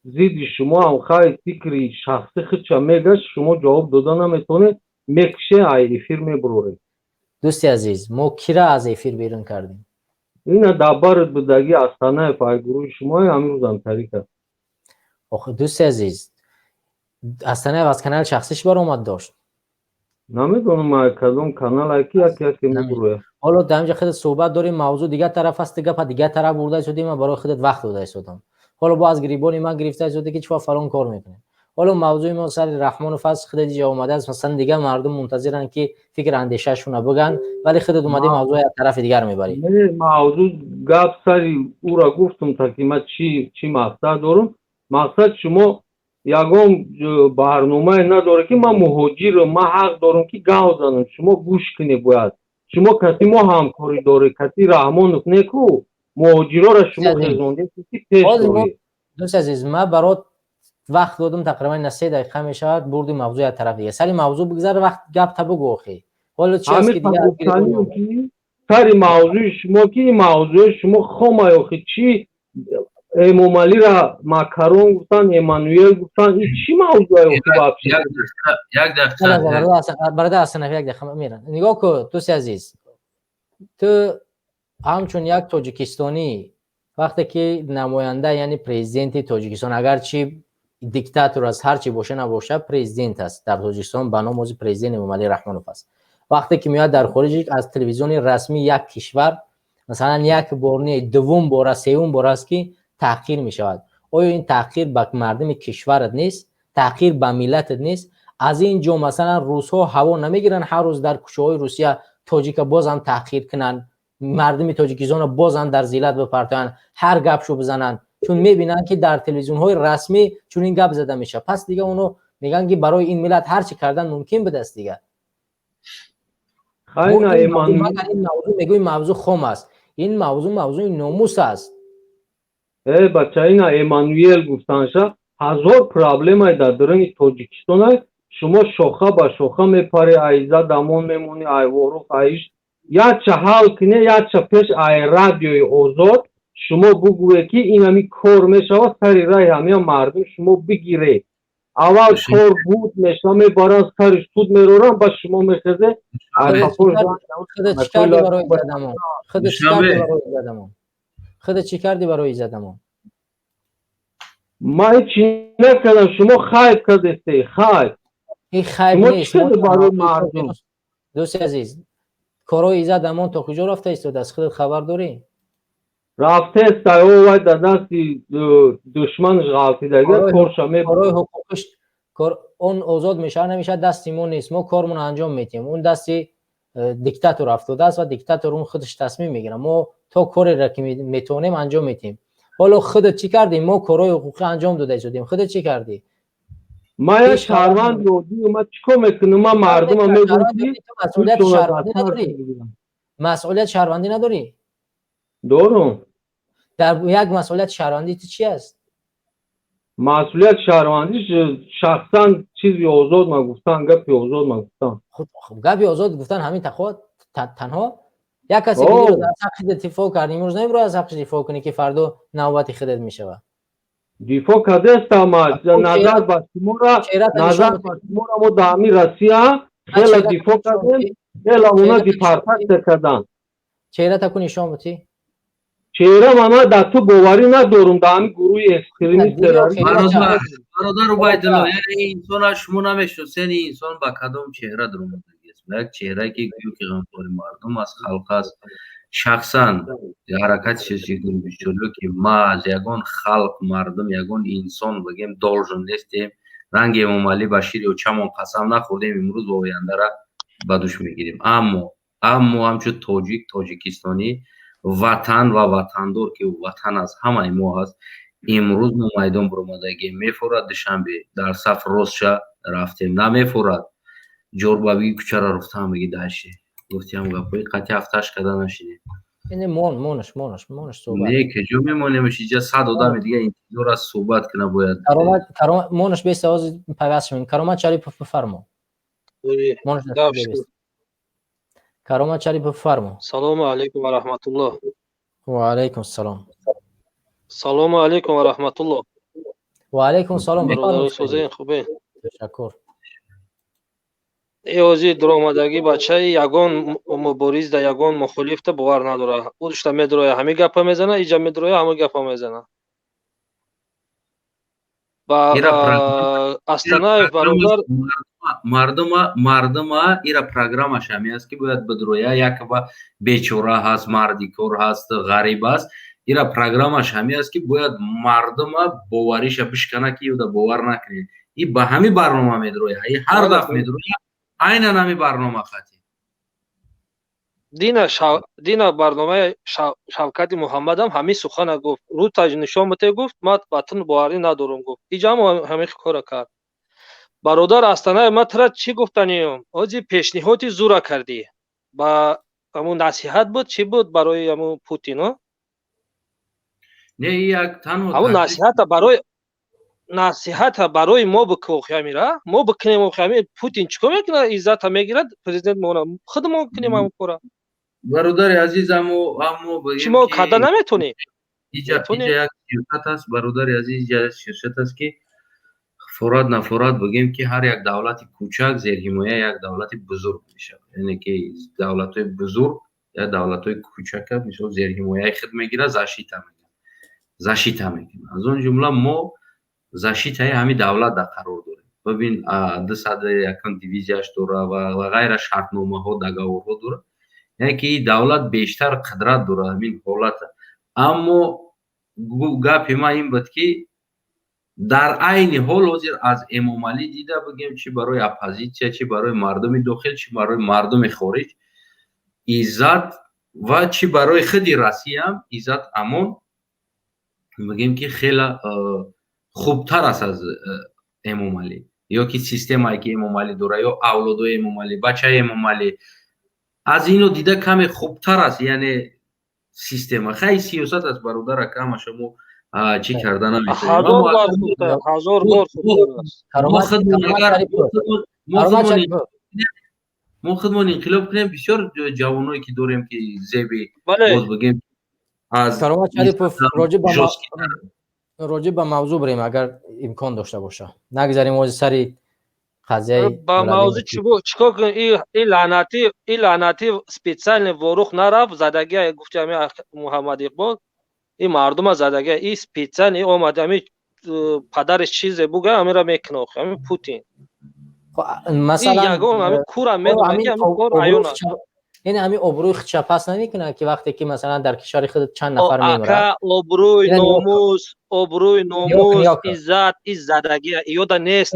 зидди шумо ҳам. Хай, фикри шахси худша мегӯяд, шумо ҷавоб дода наметавонед, мекише, ай эфир мебуроред. Дӯсти азиз, мо кира аз эфир берун кардем? Ина дабарат будагӣ Астанаев, ай гурӯҳи шумо, ҳамин рӯзам тарика. Охи, дӯсти азиз, Астанаев аз канали шахсиш баромад дошт. Намедонам кадом канал, ки як яке мебурояд. Ҳоло дар инҷа худат суҳбат дорем, мавзӯъ дигар тараф аст, гапа дигар тараф бурда истодем, ман барои худат вақт дода истодам. Ҳоло бо аз гирибони ман гирифта истода, ки чӣ фалон кор мекунем. Ҳоло мавзӯи мо сари Раҳмонов аст, худат инҷа омадааст, масалан, дигар мардум мунтазиранд, ки фикр андешаашонро бигӯянд, вале худат омадӣ мавзӯи аз тарафи дигар мебарӣ. Не, мавзӯъ гап сари ӯра гуфтум, та ки ман чӣ мақсад дорам. Мақсад, шумо ягон барномае надоре, ки ман муҳоҷирам, ман ҳақ дорам, ки гав занам, шумо гӯш кунед бояд. Шумо каси мо ҳамкорӣ доред, каси Раҳмонов неку, муҳоҷирора шумо хезондед, ки пеш доред. Дӯст азиз, ман барот вақт додам, тақрибан на 3 дақиқа мешавад, бурди мавзӯъ як тараф дигар. Сари мавзӯъ бигзар, вақт гапта бугӯ охи. Ҳоло чи аст, ки дигар сари мавзӯи шумо, ки мавзӯи шумо хомай охи, чӣ Эмомалира Макарон гуфтан, Эммануэл гуфтан, ин чӣ мавзӯе охи вообще? Як дақиқа. Бародар Ҳасанов, як дақиқа меран. Нигоҳ кун, дӯсти азиз, ту ҳамчун як тоҷикистонӣ, вақте ки намоянда, яъне президенти Тоҷикистон, агарчи диктатор аст, ҳар чи боша набоша, президент аст дар Тоҷикистон, ба ном ози президент Эмомалӣ Раҳмонов аст. Вақте ки меояд дар хориҷ, аз телевизиони расмии як кишвар, масалан, як бор не, дуввум бор аст, сеюм бор аст, ки таҳқир мешавад. Оё ин таҳқир ба мардуми кишварат нест? Таҳқир ба миллатат нест? Аз ин ҷо, масалан, русҳо ҳаво намегиранд, ҳар рӯз дар кӯчаҳои Русия тоҷика бозам таҳқир кунанд, мардуми Тоҷикистонро бозам дар зиллат бипартоянд, ҳар гапшо бизананд, чун мебинанд, ки дар телевизионҳои расмӣ чунин гап зада мешавад. Пас дига оно мегӯянд, ки барои ин миллат ҳар чӣ кардан мумкин будааст дига. Ин мавзӯъ, мегӯи, мавзӯъ хом аст. Ин мавзӯъ мавзӯи номус аст. Э, бача, ина Эммануэл гуфтанша, ҳазор проблемае дар даруни Тоҷикистон аст. Шумо шоха ба шоха мепаре, айза дамон мемонӣ, ай Ворух, айш якча ҳал кине, якча пеш ай Радиои Озод шумо бугӯе, ки инами кор мешавад, сари раи ҳамия мардум шумо бигире. Аввал кор буд мешава, мебаранд, сари суд мероранд, баъд шумо мехезе. Худат чӣ кардӣ барои Иззатамон? Худат чӣ кардӣ барои Иззатамон? Худат чӣ кардӣ барои Иззатамон? Ман ҳечи накардам, шумо хайб кардесте, хайб. Ин хайб Шумо нест. чӣ кардед барои мардум? Дӯсти азиз, корҳои Иззат Амон то куҷо рафта истодааст, худат хабар дорӣ? Рафтест, вай дар дасти душманаш ғалтидага, корша. Корҳои ҳуқуқиш, он озод мешавад, намешавад, дасти мо нест. Мо кормонро анҷом медиҳем. Он дасти диктатор афтодааст ва диктатор он худаш тасмим мегирад. Мо то кореро ки метавонем, анҷом медиҳем. Ҳоло худат чӣ кардӣ? Мо корҳои ҳуқуқӣ анҷом дода истодем, худат чӣ кардӣ? Ман як шаҳрванди оддӣ, ман чӣ кор мекунам? Ман мардума мегӯям, ки Масъулияти шаҳрвандӣ надорӣ? Масъулияти шаҳрвандӣ надорӣ? Дорум. Дар як масъулияти шаҳрвандӣ ту чи аст? Масъулияти шаҳрвандӣ шахсан чизи озод ма гуфтан, гапи озод ма гуфтан. Хуб, гапи озод гуфтан ҳамин тақво танҳо? Як касе ки дирӯз аз ҳаққи дифоъ кард, имрӯз намебирояд аз ҳаққи дифоъ кунӣ, ки фардо навбати худат мешавад. Дифоъ кардестам. Назар ба шумора, назар ба шумора, мо дар ҳамин Россия хеле дифоъ кардем, хеле она депортатсия карданд. Чеҳрата ку нишон бутӣ. Чеҳра мана, дар ту боварӣ надорум, дар ҳамин гурӯҳи экстремист. Бародар Убайдулло, яъне ин инсона шумо намешиносед. Ин инсон ба кадом чеҳра дуромадагиаст? Ба як чеҳрае, ки гӯё ки ғамхори мардум аст, халқ аст. Шахсан ҳаракати сиёсии, ки ма аз ягон халқ, мардум, ягон инсон, бигем, должен нестем. Ранги Эмомалӣ ба шири очамон қасам нахӯрдем, имрӯз ва ояндара ба душ мегирем. Аммо ҳамчун тоҷик, тоҷикистонӣ, ватан ва ватандор, ки ватан аз ҳамаи мо аст, имрӯз мо майдон баромадагем. Мефорад, Душанбе дар саф ростша рафтем, намефорад, ҷорбабии кӯчаро руфтаам, меги даши гуфтиам, гапҳои қатъи ҳафташ када нашидем. Ине мон, монаш, монаш, монаш суҳбат. Не, куҷо мемонемш? Иҷа 100 одами дига интизор аст, суҳбат кина бояд. Каромат, Каромат, монаш, беста, ҳозир пайваст шавем. Каромат Шарипов, бифармо. Монаш. Каромат Шарипов, бифармо. Салому алайкум ва раҳматуллоҳ. Ва алайкум салом. Салому алайкум ва раҳматуллоҳ. Ва алайкум салом. Бародару созен, хубе? Ташаккур. Эози дуромадагӣ бачаи ягон мубориз да ягон мухолифта бовар надора. Ӯшта медроя, ҳамин гапа мезана, иҷа медроя, ҳамин гапа мезана. Ба Астанаев, бародар. Мардума ира программаш ҳамин аст, ки бояд бидроя, якба бечора ҳаст, мардикор ҳаст, ғариб аст. Ира программаш ҳамин аст, ки бояд мардума бовариша бишкана, ки юда бовар накунед. И ба ҳамин барнома медроя, и ҳар дафъ медроя, айнан ҳамин барнома хати. Дина барномаи Шавкати Муҳаммадам ҳамин сухана гуфт: рӯ нишон бите, гуфт, ман ба ту боварӣ надорам, гуфт. Иҷам ҳамин кора кард. Бародар Астанаев, ман тара чӣ гуфтаниём? Ҳози пешниҳоди зура кардӣ, ба ҳамун насиҳат буд, чӣ буд барои ҳамун Путин? Не, як танҳо Ҳамун насиҳата барои мо бикӯ, охиамира мо бикунем. Охиами Путин чӣ кор мекунад? Иззата мегирад, президент мона, худмон кунем ҳамун кора. Бародари азиз, аммо Чӣ, мо карда наметонем? Иҷа як сиёсат аст, бародари азиз, иҷа сиёсат аст, ки форад нафорад, бигем, ки ҳар як давлати кӯчак зерҳимояи як давлати бузург мешавад. Яъне ки давлатҳои бузург як давлатҳои кӯчака, мисол, зерҳимояи худ мегирад, защита мекунад, защита мекунад. Аз он ҷумла мо защитаи ҳамин давлат дар қарор дорем. Бибин, 201-м дивизияш дора ва ғайра, шартномаҳо, договорҳо дора, яъне ки давлат бештар қудрат дора ҳамин ҳолата. Аммо гапи ман ин буд, ки дар айни ҳол ҳозир аз Эмомалӣ дида бигем, чӣ барои оппозитсия, чӣ барои мардуми дохил, чӣ барои мардуми хориҷ иззат ва чӣ барои худи Россияам иззат, амон бигем, ки хела хубтар аст аз Эмомалӣ ё ки системае, ки Эмомалӣ дора, ё авлодои Эмомалӣ, бачаи Эмомалӣ, аз ино дида каме хубтар аст, яъне система. Хай, сиёсат аст, бародар, ака, ҳамаша мо чӣ карда наметавонем. Мо худмон инқилоб кунем, бисёр ҷавоное, ки дорем, ки зеби боз бигем. Аз Каромат Шарипов, роҷиб ба мавзӯъ бирем, агар имкон дошта боша, нагзарем ози сари қазияи. Ба мавзӯъ чикор кунем? И лаънатӣ специально ворух нарафт, задагия гуфти ҳами Муҳаммад Иқбол, и мардума задагия, и специально омад, ҳами падариш чизе буга, ҳамира мекуна, охи ҳами Путин. Масалан, ягон ҳами кура медонад, ки ҳами кор аён. Яъне ҳамин обрӯи худша пас намекунад, ки вақте ки масалан дар кишвари худ чанд нафар мемирад? Обрӯи номус, обрӯи номус, иззат, и задагия иёда нест.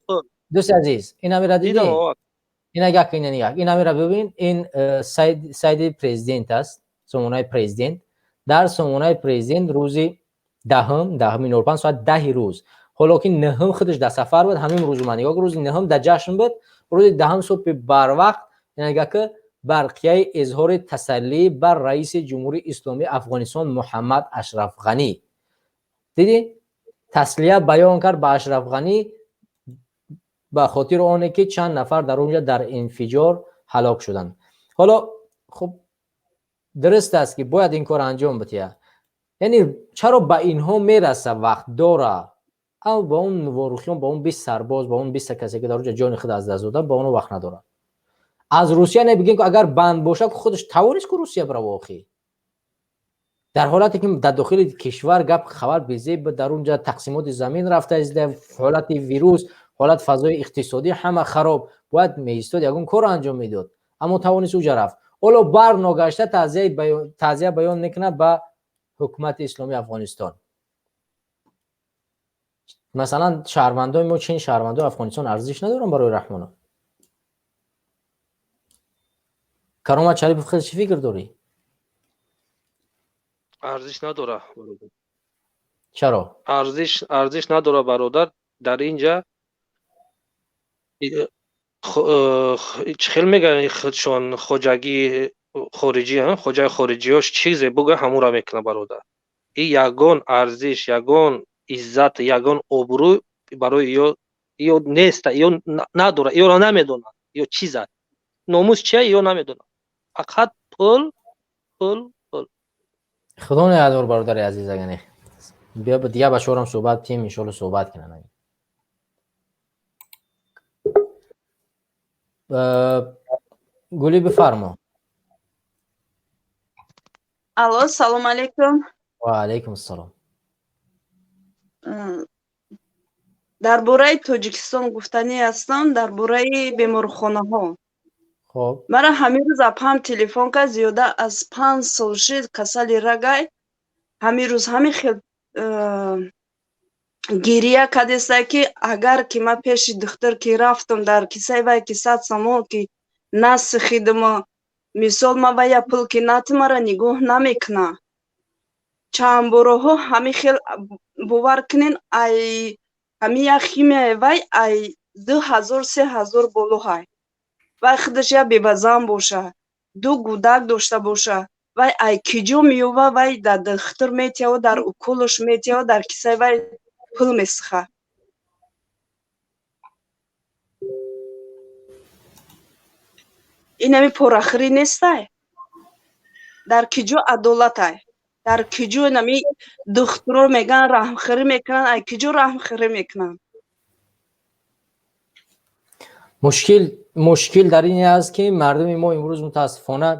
Пул. Дӯсти азиз, ин ҳамира дидӣ? Ина як, ина як, ин ҳамира бибин. Ин сайти президент аст, сомонаи президент. Дар сомонаи президент рӯзи 10-ум, 10-уми 05, соат 10-и рӯз, ҳоло ки 9-ум худаш дар сафар буд, ҳамин рӯз омад. Нигоҳ, рӯзи 9-ум дар ҷашн буд, рӯзи 10-ум субҳи барвақт нигоҳ, ки барқияи изҳори тасаллӣ бар раиси Ҷумҳурии Исломии Афғонистон Муҳаммад Ашраф Ғанӣ. Дидӣ, таслия баён кард ба Ашраф Ғанӣ ба хотири оне, ки чанд нафар дар онҷа дар инфиҷор ҳалок шуданд. Ҳоло хуб, дуруст аст, ки бояд ин кор анҷом бития, яъне чаро ба инҳо мераса, вақт дора, аммо ба он ворухиён, ба он 20 сарбоз, ба он 20 касе, ки дар онҷа ҷони худ аз даст доданд, ба онҳо вақт надорад. Аз Русия не бигем, агар банд бошад, худаш тавонист ку Русия бирава. Охи, дар ҳолате ки дар дохили кишвар гап хабар безеб, дар онҷа тақсимоти замин рафта, ҳолати вирус, ҳолат фазои иқтисодӣ ҳама хароб, бояд меистод, ягон корро анҷом медод, аммо тавонист уҷа рафт. Ҳоло бар ногашта таъзия баён мекунад ба ҳукумати Исломии Афғонистон. Масалан, шаҳрвандои мо, чин шаҳрвандои Афғонистон арзиш надоранд барои Раҳмонов? Каромат Шарипов, хел чӣ фикр дорӣ? Арзиш надора. Чаро? Арзиш надора, бародар. Дар инҷа чӣ хел мегӯянд, худшон хоҷагии хориҷӣ, хоҷаи хориҷиёш чизе буга, ҳамура мекунад, бародар. И ягон арзиш, ягон иззат, ягон обрӯ барои ё неста, ё надора, ёро намедонад, ё чиза номус чия, ё намедонад, фақат пул, пул, пул. Худо нигаҳдор, бародари азиз. Агане биё, дигар бачаҳорам суҳбат тим, иншоалло суҳбат кунанд. Гулӣ, бифармо. Алло, салом алейкум. Ва алейкум ассалом. Дар бораи Тоҷикистон гуфтанӣ ҳастам, дар бораи беморхонаҳо. Хоб. Мара ҳамин рӯз апам телефон кард, зиёда аз 5 сол шид, касали рагай. Ҳамин рӯз ҳамин хел гирия кардеста, ки агар ки ман пеши духтур ки рафтам, дар кисаи вай ки 100 сомон ки насихидима, мисол, ман вая пул ки натимара нигоҳ намекуна. Чанд бороҳо ҳамин хел, бовар кунен, ай ҳамин як химияи вай ай 2000, 3000 болоҳай. Вай худаш як бевазан боша, ду гудак дошта боша, вай ай киҷо меёва? Вай дар духтур метиҳав, дар уколаш метиҳав, дар кисаи вай пул месиха. Инами порахӯрӣ нестай? Дар киҷо адолатай? Дар киҷо инами духтуро мегӯянд раҳмхӯрӣ мекунанд? Ай киҷо раҳмхӯрӣ мекунанд? Мушкил дар ин аст, ки мардуми мо имрӯз мутаассифона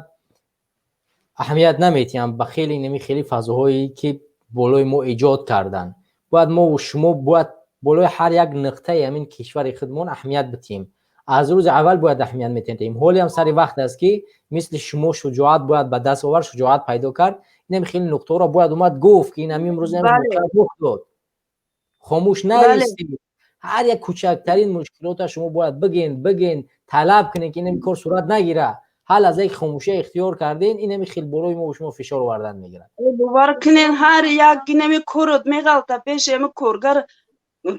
аҳамият наметиҳанд ба хеле инами хеле фазоҳое, ки болои мо эҷод карданд. Бояд мо шумо бояд Болои ҳар як нуқтаи ҳамин кишвари худмон аҳамият битиҳем. Аз рӯзи аввал бояд аҳамият метиҳем. Ҳоле ҳам сари вақт аст, ки мисли шумо шуҷоат бояд ба даст овард, шуҷоат пайдо кард. Инам хеле нуқтаҳоро бояд омад гуфт, ки ин ҳамин имрӯз рух дод. Хомӯш наистед. Ҳар як кӯчактарин мушкилота шумо бояд бигин, талаб кунед, ки инами кор сурат нагира. Ҳал аз як хомӯшия ихтиёр карден, инами хел болои мо шумо фишор овардан мегирад. Бовар кунед, ҳар як инами корот меғалта пеши ами коргар,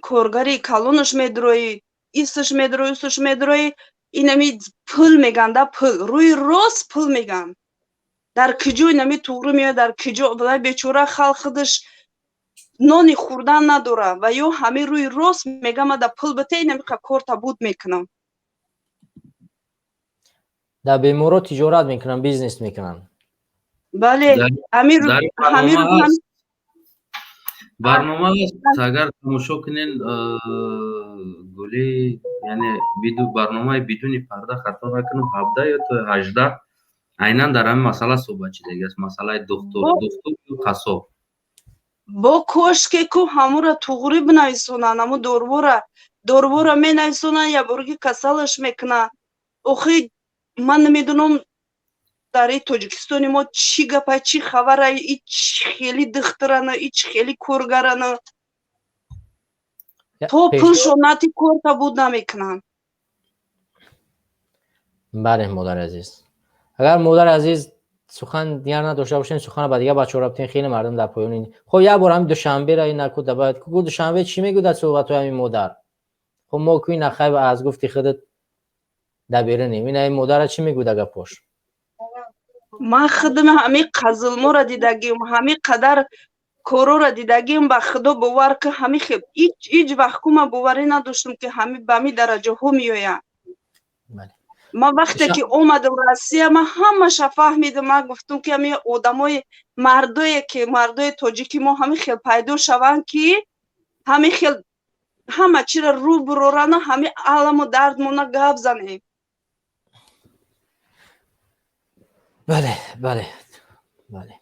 коргари калонаш медрои, исш медрои, усш медрои, инами пул меганда, пул, рӯи рост пул меган. Дар киҷо инами туғрӣ меояд, дар киҷо бечора халқ худаш нони хӯрдан надора ва ё ҳамин рӯи рост мегам, ма да пул бите, инами корта буд мекунам. Дар беморо тиҷорат мекунанд, бизнес мекунанд. Бале, ҳамин барнома аст, агар тамошо кунен, гули, яъне барномаи бидуни парда, хато накунам, 17 ё то 18, айнан дар ҳамин масъала суҳбат шидагиаст, масъалаи духтур, духтур ё қассоб. Бо кошке ку ҳамура туғрӣ бинависонанд, ҳаму дорвора менависонанд, яборги касалаш мекунад. Охи ман намедонам, дар и Тоҷикистони мо чӣ гапа, чӣ хабара, и чӣ хели духтурана, и чӣ хели коргарана, то пулшонати корта буд намекунанд. Бале, модари азиз, агар модари азиз сухан дигар надошта бошем, сухана ба дигар бачаҳо рафтем. Хеле мардум дар поёни. Хоб, як бор ҳамин Душанбера ин наку дабад ку Душанбе чӣ мегӯ дар суҳбатҳои ҳамин модар? Хоб, мо ку ин ахай аз гуфти худат дар берунем. Ин ҳамин модара чӣ мегӯ дар гапош? Ман худам ҳамин қазилморо дидагим, ҳамин қадар корора дидагим, ба худо бовар ки ҳамин хел ҳеҷ вақт ку ман боварӣ надоштам, ки ҳамин ба ҳамин дараҷаҳо меояд. Ман вақте ки омадам Россия, ман ҳамаша фаҳмидам. Ман гуфтам, ки ҳамин одамои мардое, ки мардои тоҷики мо ҳамин хел пайдо шаванд, ки ҳамин хел ҳама чиро рӯ бурорану ҳамин аламу дардмона гап занем. Бале, бале, бале.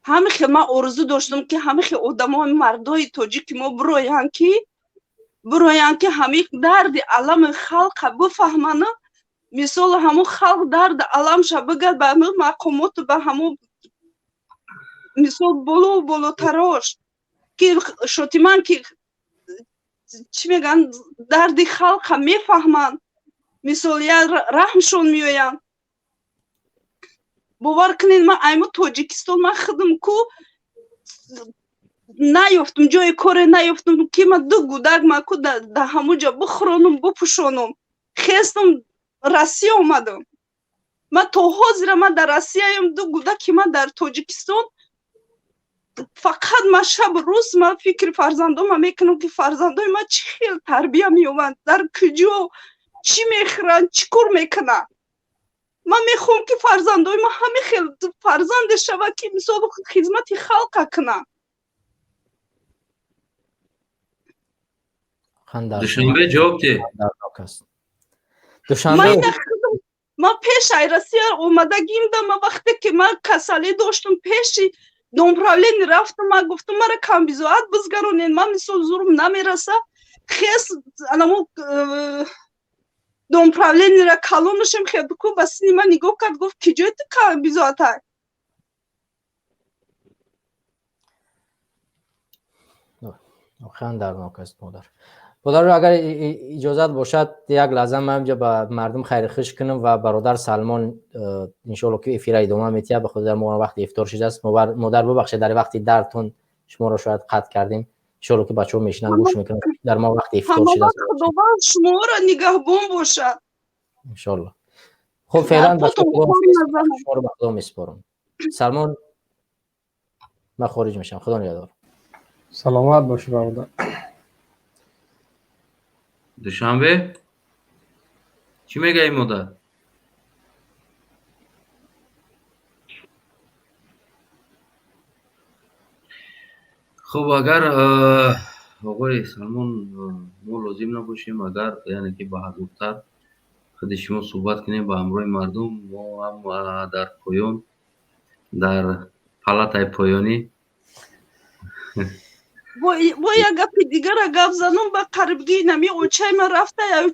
Ҳамин хел ман орзу доштам, ки ҳамин хел одамо, мардои тоҷики мо бироянд, ки ҳамин дарди алами халқа бифаҳману мисол ҳамун халқ дарди аламша бигад ба ҳамин мақомоту, ба ҳамун мисол боло болотарош, ки шотиман, ки чӣ мегӯянд, дарди халқа мефаҳманд, мисол я раҳмшон меоянд. Бовар кунед, ман айму Тоҷикистон ман худам ку наёфтум, ҷои коре наёфтум, ки ман ду гудак ман ку дар ҳамун ҷо бихӯронум, бипӯшонум. Хестум, Россия омадам. Ман то ҳозира ман дар Россияям, ду гудаки ман дар Тоҷикистон. Фақат ман шабу рӯз ман фикри фарзандома мекунам, ки фарзандои ман чӣ хел тарбия меёбанд, дар куҷо чӣ мехӯранд, чӣ кор мекунанд. Ман мехоҳам, ки фарзандои ман ҳамин хел фарзанде шавад, ки мисол хизмати халқа кунанд. Душанбе ҷавоб де. Душанбе ман пеш ай Россия омадагим да, ман вақте ки ман касалӣ доштам, пеши домправление рафтам, ман гуфтам, мара камбизоат бизгаронед, ман мисол зурм намераса. Хес анамо домправлениера калонашем хел ку ба сини ман нигоҳ кард, гуфт, ки ҷои ту камбизоатай? Воқеан дарднок аст, модар. Модаро, агар иҷозат бошад, як лаҳза ман инҷа ба мардум хайрхуш кунам ва бародар Салмон иншоалло ки эфира идома метиҳад. Ба хотир мо вақти ифтор шудааст. Модар, бубахшед, дар вақти дардтон шуморо шояд қатъ кардем. Иншоалло ки бачаҳо мешинанд, гӯш мекунанд. Дар мо вақти ифтор шудааст. Худованд шуморо нигаҳбон бошад. Иншоалло. Хуб, феълан шуморо ба Худо месупорам. Салмон, ман хориҷ мешавам. Худо нигаҳдор. Саломат бошӣ, бародар. Душанбе чӣ мегаи, модар? Хуб, агар оғои Салмон мо лозим набошем, агар яъне ки ба зудтар худи шумо суҳбат кунем ба ҳамроҳи мардум, мо ҳам дар поён, дар палатаи поёнӣ. Бо як гапи дигара гап занам, ба қарибгии нами очай ман рафта аю.